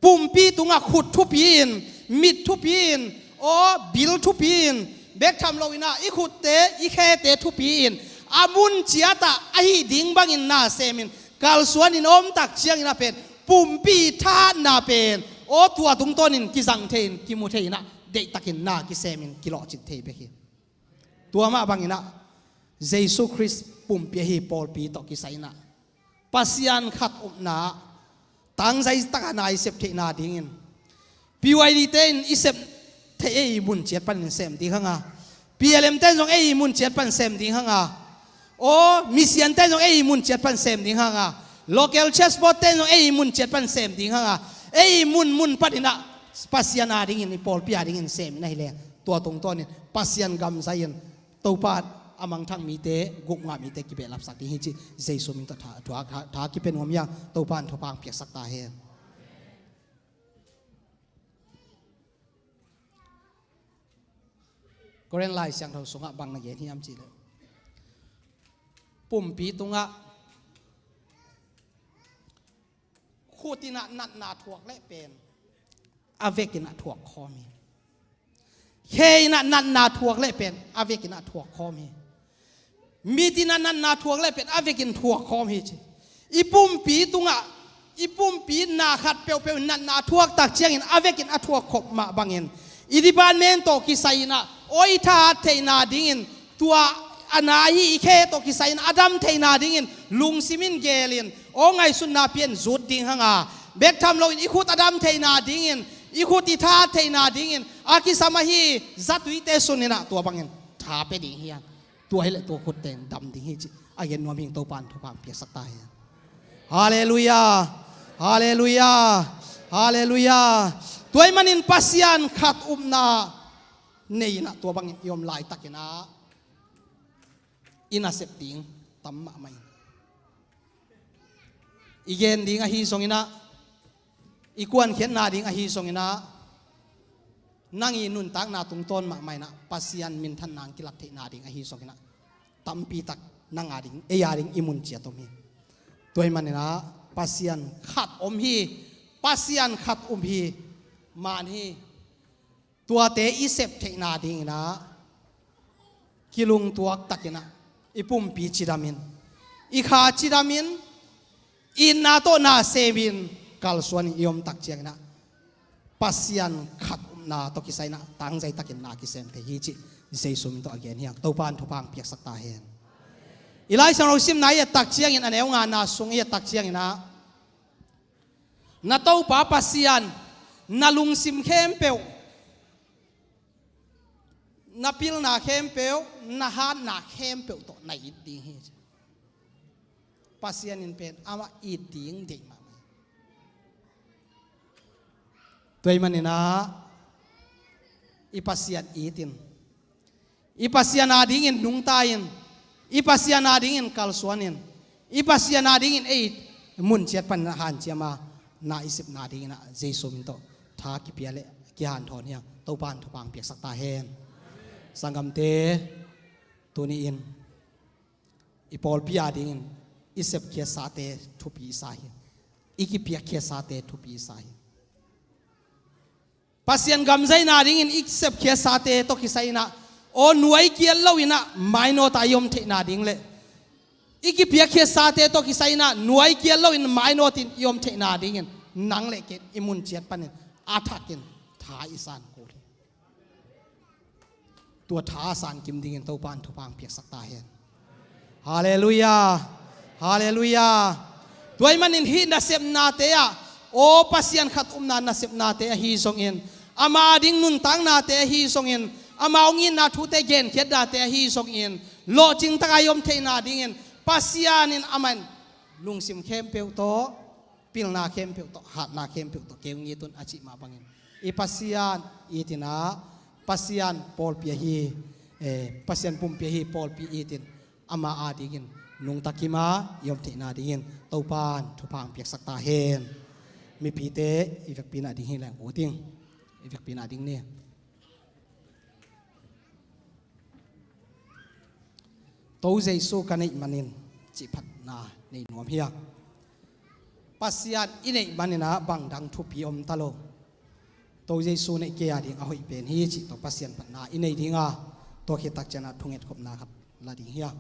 Pumpi tungah khut thupi in, mit thupi in, aw bil thupi in, bek tham lo inah i khutte i khete thupi in, a mun ciatah a hih ding bangin na semin kalsuanin om tak cianginah pen pumpi thahatna pen, aw tua tungtawnin kizang thei-in, kimu thei inah, deihtakin na kisemin kilawhcing thei bek hi. Tua mah banginah Jesu Khrist pumpi ahi pawlpi tawh kisai inah Pasian khat upna tangzai taka na i sep theihna dingin, P Y D te in i sep theih ei mun ciat panin sem ding hanga, P L M te in zong ei mun ciat pan sem ding hanga, aw misiante in zong ei mun ciat pan sem ding hanga, local church board te in zong ei mun ciat pan sem ding hanga, ei mun mun paninah Pasian a dingin, i pawlpi a dingin semin ahileh tua tungtawnin Pasian gam zai-in Topa a mangthang mite, gupngah mite kibehlapsak ding hi ci Jesu min tawh tha, tha, tha, tha kipia nuam hi a, Topa in thupha hong piaksak ta hen. Korin Lai Siangtho sungah bang na gen hiam cihleh, pumpi tungah khut inah natna thuak leh pen a vekin a thuak khawm hi. Khe inah natna thuak leh pen a vekin a thuak khawm hi. Mit inah natna thuak leh pen a vekin thuak khawm hi ci. I pumpi tungah, i pumpi na khat peuhpeuh in natna a thuak tak ciangin a vekin a thuak khop mah bangin, i department tawh kisai inah aw i thahat theihna dingin, tua a na ahi i khe tawh kisai in a dam theihna dingin lungsim in gelin, aw ngaihsutna pia in zut ding hanga, bek tham loin i khut a dam theihna dingin, i khut i thahat theihna dingin a kisam ahi zatuite sun inah tua bangin tha pia ding hi hang. Tua hileh tua khutte in dam ding hi ci a gen nuam hi. Topa in thupha hong piaksak ta hi. Halleluiah. Halleluiah. Halleluiah. Tua ahih manin Pasian khat upna nei inah tua bangin i om laitakinah i nasep ding tam mahmah in, i gen ding ahi zonginah, i kuankhiatna ding ahi zonginah, nang i nuntakna tungtawn mahmah inah Pasian minthanna hong kilat theihna ding ahi zonginah, tampitak nang a ding, ei a ding i mun ciat om hi. Tua ahih maninah Pasian khat om hi. Pasian khat um hi. Man hi. Tuate i sep theihna dinginah kilungtuak takinah, i pumpi cidamin, i kha cidamin, itna tawh na semin kalsuanin i om tak cianginah Pasian khat upna tawh kisai inah tangzai takin na kisem thei hi cih Jesu min tawh a gen hi hang. Topa in thupha hong piaksak ta hen. I Lai Siangtho simna i et tak ciangin, a neu ngana sung i et tak cianginah, na Topa Pasian na lungsim khempeuh, na pilna khempeuh, na hatna khempeuh tawh na it ding hi. Pasian in pen amah it ding deih mahmah. Tua ahih maninah i Pasian itin, i Pasian a dingin nungta in, i Pasian a dingin kalsuan in, i Pasian a dingin ei mun ciat panin hanciam a, na i sepna dinginah Jesu min tawh tha kipia leh kihanthawn hi hang. Topa in thupha hong piaksak ta hen. Sanggamte, tuni-in i pawlpi a dingin i sepkhiatsate thupi i sa hi. I kipiakkhiatsate thupi i sa hi. Pasian gam zaina dingin i sepkhiatsate tawh kisai inah, aw nuai kial loinah mainawta i om theihna ding leh i kipiakkhiatsate tawh kisai-in ah nuai kial loin mainawtin i om theihna dingin nang le kei i mun ciat panin a thakin tha i san kul hi. Tua tha a san kim dingin Topa in thupha hong piaksak ta hen. Halleluiah. Halleluiah. Tua ahih manin hih nasepnate ah, aw Pasian khat upna nasepnate ahi zongin, ama ading nuntaknate ahi zongin, ama hong itna thute genkhiatnate ahi zongin, lawhcing takin i om theihna dingin Pasian in amah in lungsim khempeuh tawh, pilna khempeuh tawh, hatna khempeuh tawh kei hong it un a cih mah bangin, i Pasian itin ah, Pasian pawlpi ahi, eh, Pasian pumpi ahi pawlpi itin ama adingin nungta kim a i om theihna dingin Topa in thupha hong piaksak ta hen. Mipite i vekpi-in ah ding hi leng ut ing. I vekpi-in ah ding ni. To Jesu ka neih manin cih phatna nei nuam hi a. Pasian i neih manin ah bang dang thupi om ta lo. To Jesu neih kei ading a hoih pen hi cih tawh Pasian phatna i nei ding a, tua khit tak ciangin ah thungetkhopna khat la ding hi a.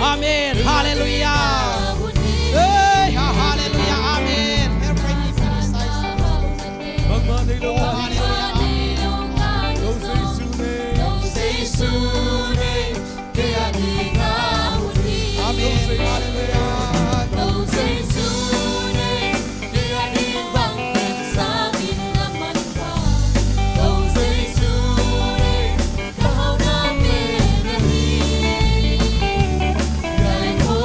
Amen. Halleluiah. Hey, ha-, halleluiah. Amen. Help me, please. Oh, halleluiah. Amen. Amen. Halleluiah. Halleluiah, halleluiah. Jesu nei, kei a ding bang pen sang in a man. O Jesu nei, kei hauhna pen ahi. Zai ko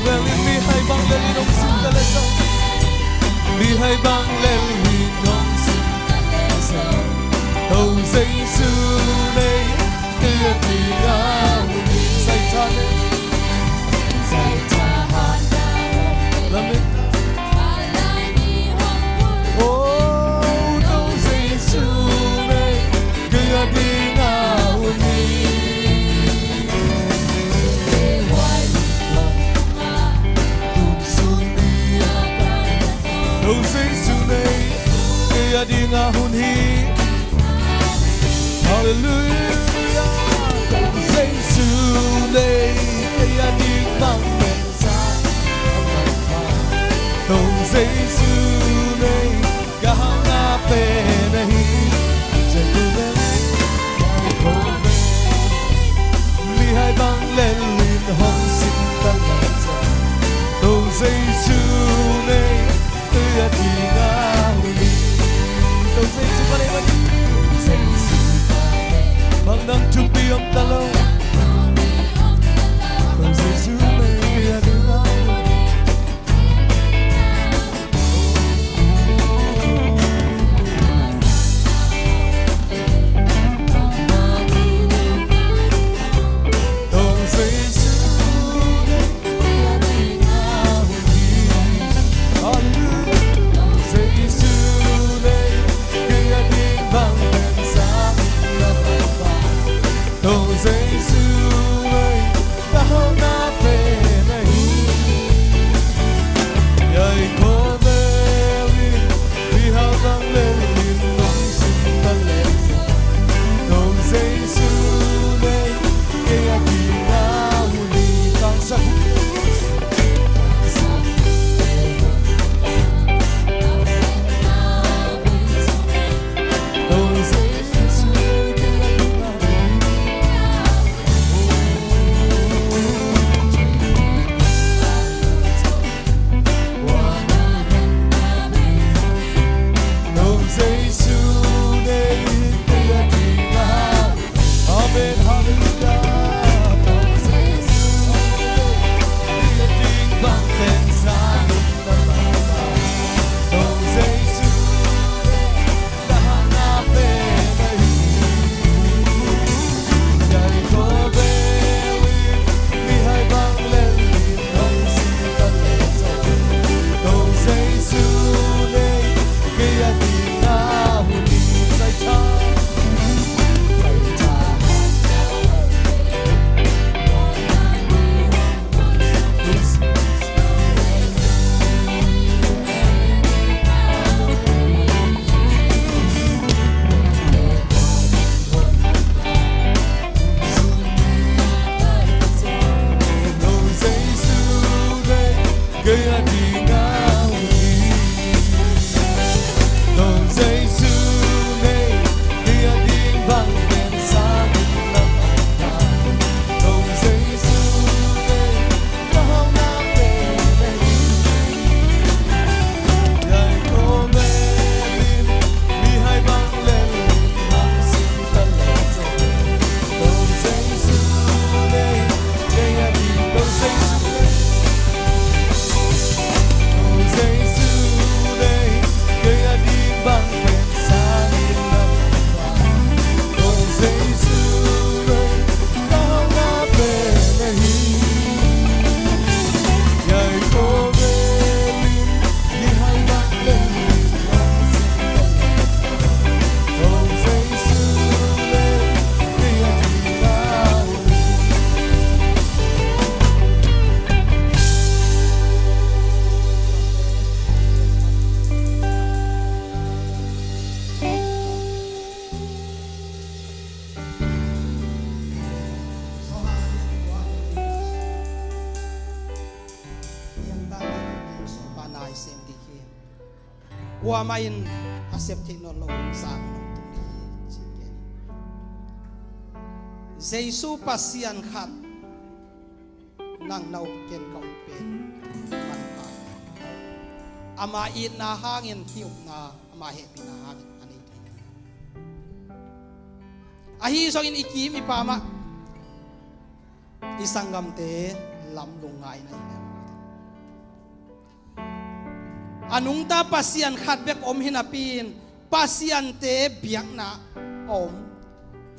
bel in mihai bang lel in hong sim ta leh zong. Mihai bang lel in hong sim ta leh zong. O Jesu nei, Halleluiah. Jesu nei, kei a ding bang pen sang in a man. Jesu nei, ka hauhna pen ahi. Jesu nei, mihai bang lel in hong sim ta leh zong. Jesu nei, Kuamah in a sep theih nawn lo hun zang in hong tung ding hi, ci gen. Jesu Pasian khat nang na up ken ka up pen manpha hi. Ama itna hangin hih upna, ama hehpihna hangin a nei thei hi. Ahi zongin i kim i pam ah i sanggamte lam lungngai na hi. A nungta Pasian khat bek om hi napi-in, Pasiante biakna a om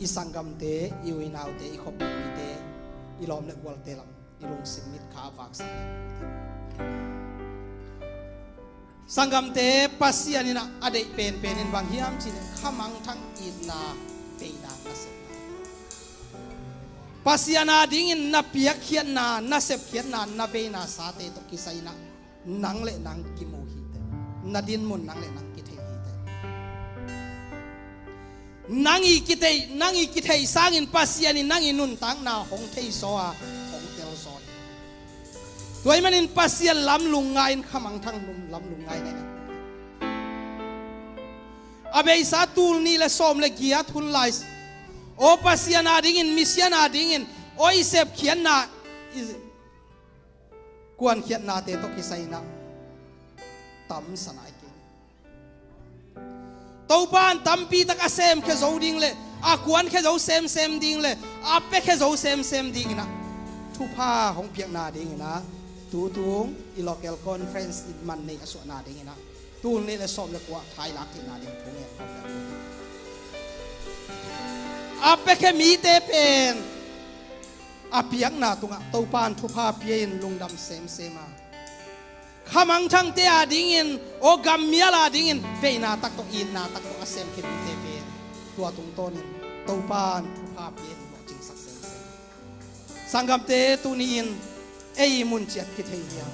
i sanggamte, i unaute, i khuapi mite, i lawm le gualte lam i lungsim mit kha a vaksak hi. Sanggamte, Pasian in a deih penpen in bang hiam cih leh khamangthang, itna, veina, nasepna. Pasian adingin na piakkhiatna, na sepkhiatna, na veina sate tawh kisai in ah nang le nang kimu hi teh. Na dinmun nang le nang kithei hi teh. Nang i kithei, nang i kithei sangin Pasian in nang i nuntakna hong theizaw a, hong telzaw hi. Tua ahih manin Pasian lam lungngai in, khamangthang lam lungngai na hi. A beisa tul nih le sawm le giat hun lai, aw Pasian adingin, misian adingin, aw i sepkhiatna, i kuankhiatnate tawh kisai in ah tamsa nai kei. Topa in tampi tak a semkhia zo ding le a kuankhia zo semsem ding le a piakhia zo semsem dingin ah thupha hong piakna dingin ah tutung i local conference i man nei a suahna dingin ah tul nih le sawm le kua thai lak theihna ding thu ngen khawm le. A piakhia mite pen a piakna tungah Topa in thupha pia-in lungdam semsem a, khamangthangte adingin, aw gammial adingin veina tak tawh, itna tak tawh a semkhia mite pen tua tungtawnin Topa in thupha pia-in lawhcingsak semsem. Sanggamte, tuni-in ei i mun ciat kithei hiam?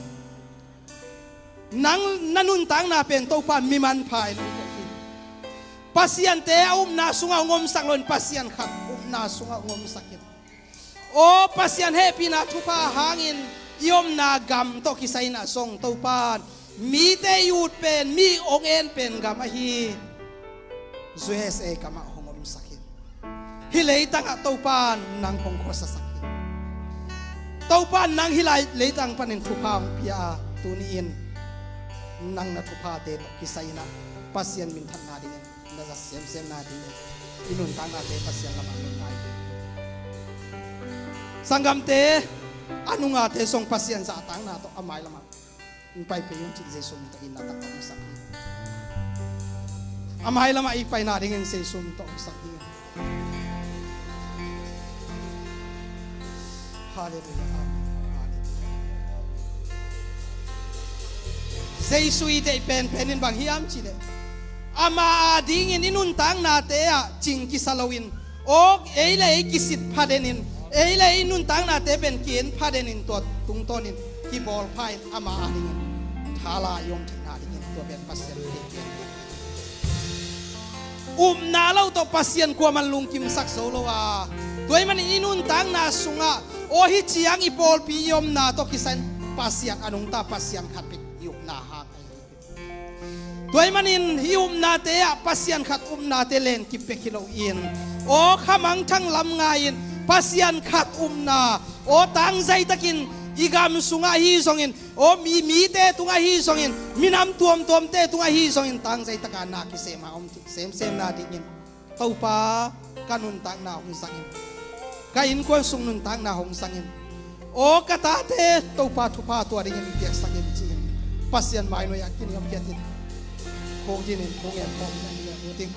Nang na nuntakna pen Topa mi manpha in hong koih hi. Pasiante a upna sungah hong omsak loin Pasian khat upna sungah hong omsak in. Aw Pasian hehpihna thupha hangin i omna gam tawh kisai in ah zong Topa in mite i ut pen, mi hong en pen gam ahi U S A gamah hong omsak in. Hih leitangah Topa in nang hong khuasasak hi. Topa in nang hih lai leitang panin thupha hong pia a, tuni-in nang na thuphate tawh kisai in ah Pasian minthanna dingin, na zat semsemna dingin i nuntaknate Pasian lamah lungngai ding. Sanggamte, a nungate zong Pasian zahtakna tawh a mailamah hong pai phei un cih Jesu min tawh itna tak tawh hong sak hi. A mailamah i paina dingin Jesu min tawh hong sak hi. Halleluiah. Amen. Halleluiah. Jesu i deih penpen in bang hiam cih leh ama adingin i nuntaknate ah cing kisa loin, aw ei le ei kisit phadenin, ei le ei nuntaknate pen ki-en phadenin, tua tungtawnin kibawl pha-in ama adingin thala i om theihna dingin tua pen Pasian deih pen. Upna lo tawh Pasian kuaman lungkimsak zo lo a, tua ahih manin i nuntakna sungah aw hih ciang i pawlpi i omna tawh kisai in Pasian a nungta Pasian khat bek i upna hang ahi hi. Tua ahih manin hih upnate ah Pasian khat upnate lenkip bek hi loin, aw khamangthang lam ngai-in Pasian khat upna, aw tangzaitakin i gam sungah ahi zongin, aw mi, mite tungah ahi zongin, minam tuamtuamte tungah ahi zongin tangzaitaka na kisem a om thei semsemna dingin Topa, ka nuntakna hong zangin, ka innkuan sung nuntakna hong zangin, aw ka tate Topa thupha tua dingin piaksak in ci-in Pasian mainuai ah kiniamkhiatin khukdinin thu ngen khawm na hi leh uh ding.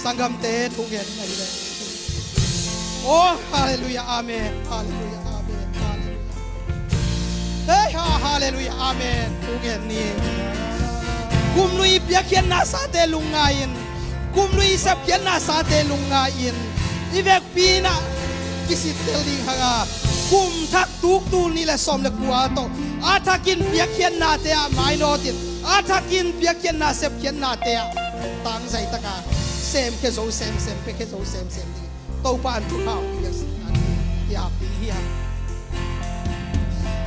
Sanggamte thu ngen na hi leh. Aw halleluiah, amen. Halleluiah, amen. Halleluiah. Hei ha, halleluiah, amen. Thu ngen ni. Kumlui piakkhiatna sate lungngai-in, kumlui sepkhiatna sate lungngai-in, i vekpi in ah kisittel ding hang a, kum thak tuk tul nih le sawm le kua tawh a thakin piakkhiatnate ah mainawtin, a thakin piakkhiatna sepkhiatnate ah tangzaitaka semkhia zo semsem, piakhia zo semsem ding Topa in thupha hong piaksak na hi, hi a pi hi a.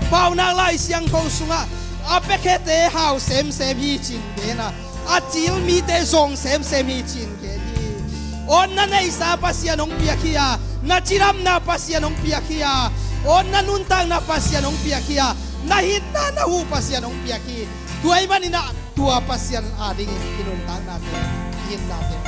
Paunak Lai Siangtho sungah a piakhiate hau semsem hi ci-in gen a, a cil mite zawng semsem hi ci-in gen hi. Aw, na neihsa Pasian hong piak hi a, na cidamna Pasian hong piak hi a, aw, na nuntakna Pasian hong piak hi a, na hinna na huh Pasian hong piak hi. Tua ahih manin ah tua Pasian adingin i nuntaknate, i hinnate.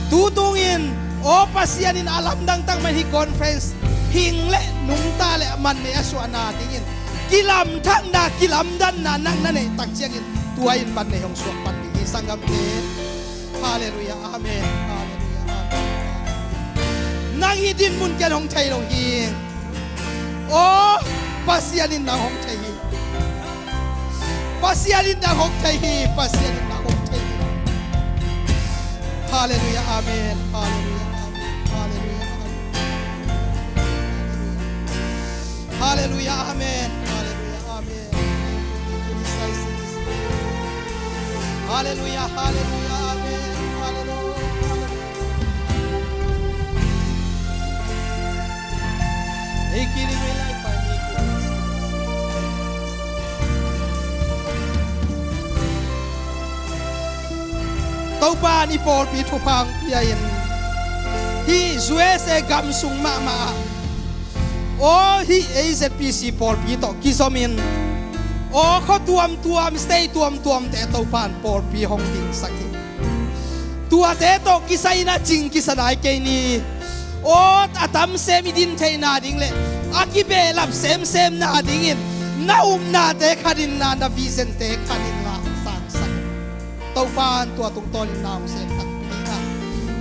Tutungin aw Pasian in a lamdang tak mah hih conference hing le nungta le man nei a suahna dingin kilamthakna, kilamdanna nang na neih tak ciangin tua in man nei hong suak pan ding hi sanggamte. Halleluiah, amen. Halleluiah, amen. Nang hih dinmun ken hong thei lo hi. Aw, Pasian in nang hong thei hi. Pasian in nang hong thei hi. Pasian in nang hong thei hi. Halleluiah, amen. Halleluiah, amen. Halleluiah, amen. Halleluiah, amen. Halleluiah, amen. Halleluiah, halleluiah, amen. Halleluiah, halleluiah. Ei kini mei lai pai mi kini. Topa in i pawlpi thupha hong pia in hih U S A gam sung mahmah ah aw hih A Z P C pawlpi tawh kizomin aw khua tuamtuam, state tuamtuamte Topa in pawlpi hong dingsak hi. Tuate tawh kisai in a cing kisa nai kei ni. Aw a tam sem i din theihna ding le a kibehlap semsemna dingin na upnate khat in la, na visionte khat in la sangsak. Topa in tua tungtawnin na hong sem takpi a,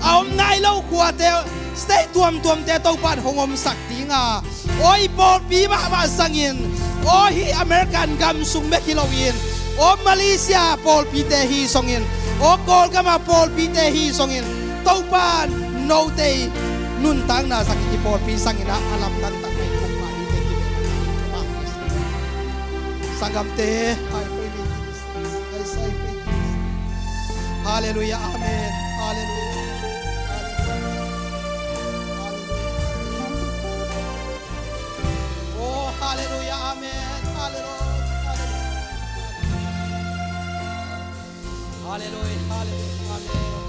a om nai lo khuate, state tuamtuamte Topa in hong omsak ding a, aw i pawlpi mahmah zangin, aw hih American gam sung bek hi loin, aw Malaysia pawlpite hi zongin, aw Kawlgam a pawlpite hi zongin, Topa in note i nuntakna zangin i pawlpi zangin ah a lamdang tak mai kong mah hite kibe. Sanggamte, hai poi mi. Halleluiah, amen. Halleluiah. Halleluiah. Oh, halleluiah, amen. Halleluiah. Halleluiah, halleluiah, amen.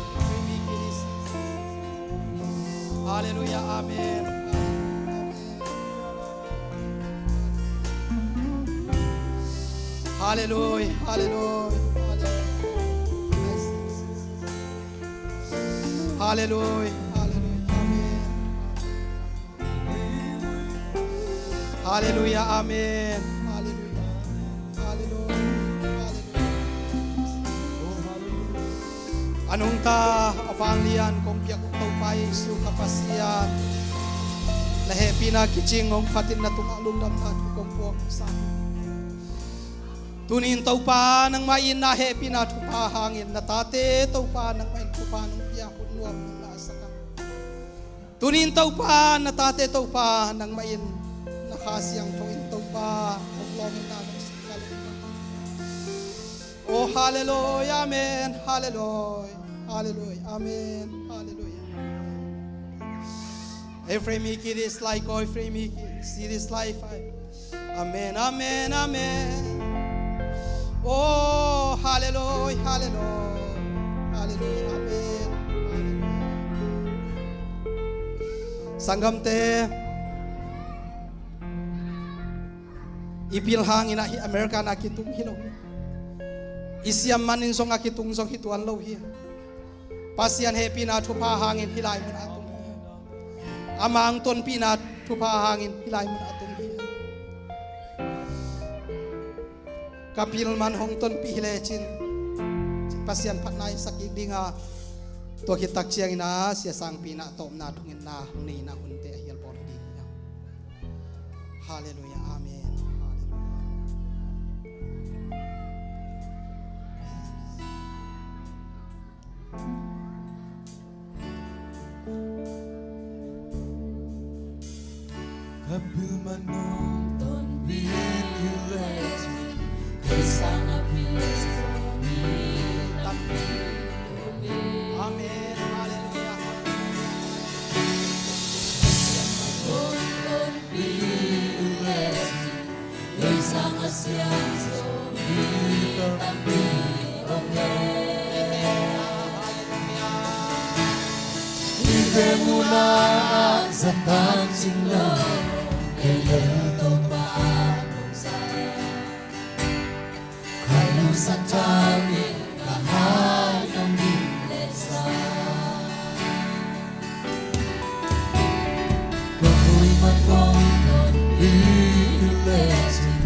Halleluiah, amen. Amen. Halleluiah, halleluiah, halleluiah. Halleluiah, halleluiah, amen. Halleluiah, amen. Halleluiah, halleluiah, halleluiah. A nungta a vanglian kong piak Topa Jesu ka Pasian, na hehpihna kicing hong phatin na tungah lungdamna thu kong puak sa. Tunin Topa nangmah in na hehpihna thupha hangin na tate Topa nangmah in thupha nong pia hun nuam nong lahsak a. Tunin Topa na tate Topa nangmah in na Kha Siangtho in Topa hong lawm in na nong sika lo. Oh, halleluiah, amen, halleluiah, halleluiah, amen, halleluiah. Every mi ki this like, oh, every mi ki see this life, I, amen, amen, amen. Oh, halleluiah, halleluiah, halleluiah, amen, halleluiah. Sanggamte, i pil hangin ah hih America na kitung hi lo. I siam manin zong a kitung zong hi tuan lo hi. Pasian hehpihna thupha hangin hih lai mun a tung hi. Amah hong tonpihna thupha hangin hih lai mun a tung hi. Ka pil man hong tonpih hi lecin Pasian phatna i sak kik ding a, tua khit tak ciangin a sia sangpi na tawpna thungin na hong neihna hunte a hial bawl hi ding hi. Halleluiah, amen. Halleluiah. Ka pil man nong tonpih hi lecin kei sangin a pil mi tampi. Amen. Halleluiah. Te muna a zatan cing lo, kei lel Topa nong za. Khalu Satan in ka hai nong ding le sa. Ka hui man kong ton pi le cin,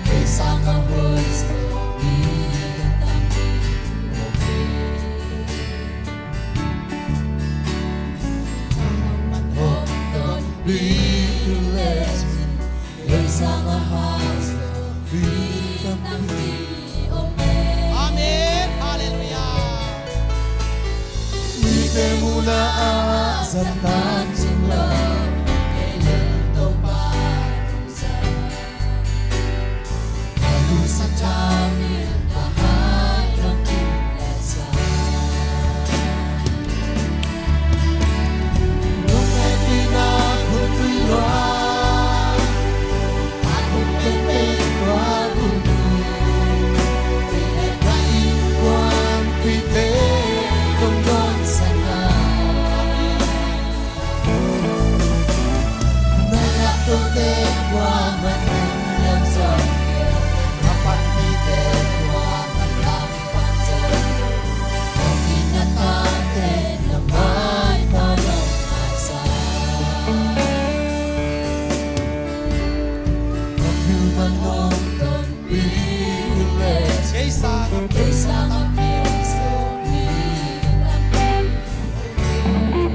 kei sang a hoi sa pi ka tang pi. Amen. Halleluiah.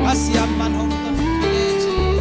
Pasian man hong ton pi le cin.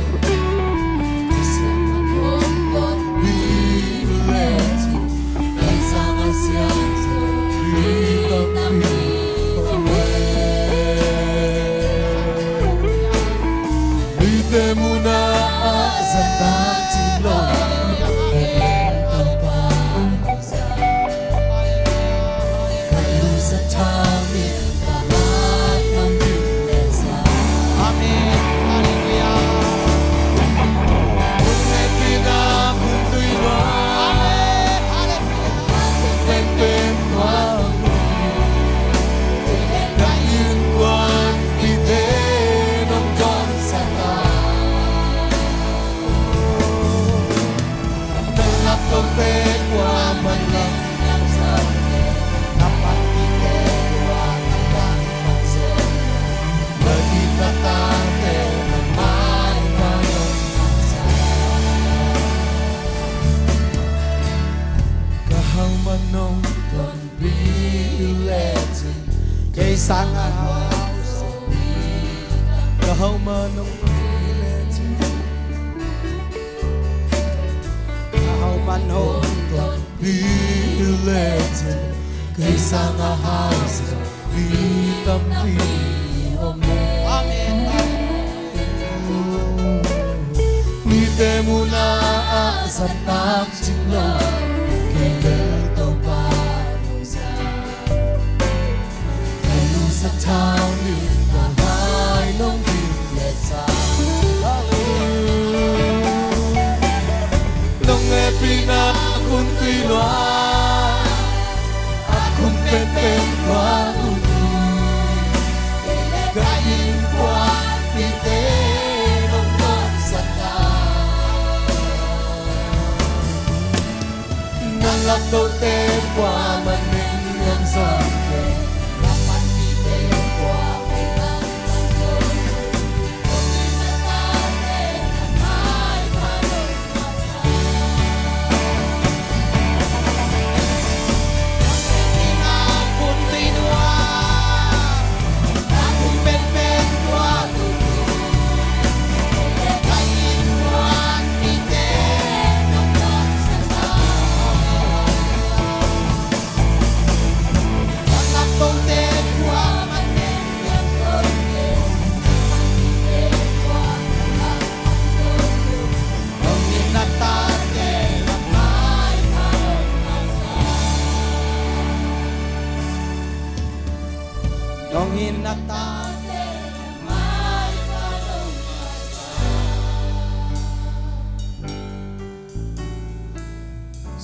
Ka hau man nong ton pi le cin, kei sang a hau. Ka hau man nong ton pi le cin, ka hau man hong ton pi le cin, kei sang a hau sa pi tampi om e. Amen. Mite muna a zat nak cing lo, kei lel Topa nong za. Ka lungsim thau ning ka hai nong ding le sa. Nong hehpihna khun tui lua, a khun penpen tua khun, ka innkuanpihte nong tawlsak a, na laptote kua man neng nang sawmte, na panpihte kua man nang nang sawmte.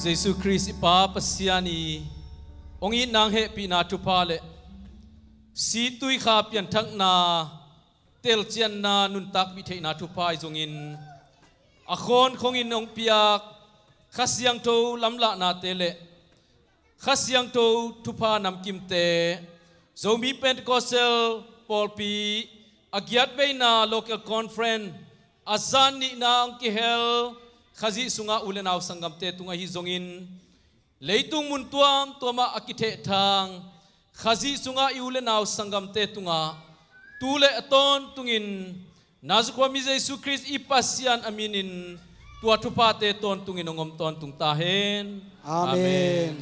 Jesu Khrist i Pa Pasian i hong itna, hehpihna thupha le situi kha pianthakna telcianna nuntakpih theihna thupha ahi zongin a khawnkhongin hong piak Kha Siangtho lamlahnate le Kha Siangtho thupha namkimte, Zomi Pentecostal pawlpi a giatveina local conference a zan nihna hong kihel Khazih sunga u le nau sanggamte tung ahi zongin leitung mun tuamtuamah a kithehthang Khazih sunga i u le nau sanggamte tungah tu le a tawntungin Nazareth khua mi Jesu Khrist i Pasian a minin tua thuphate tawntungin hong om tawntung ta hen. Amen.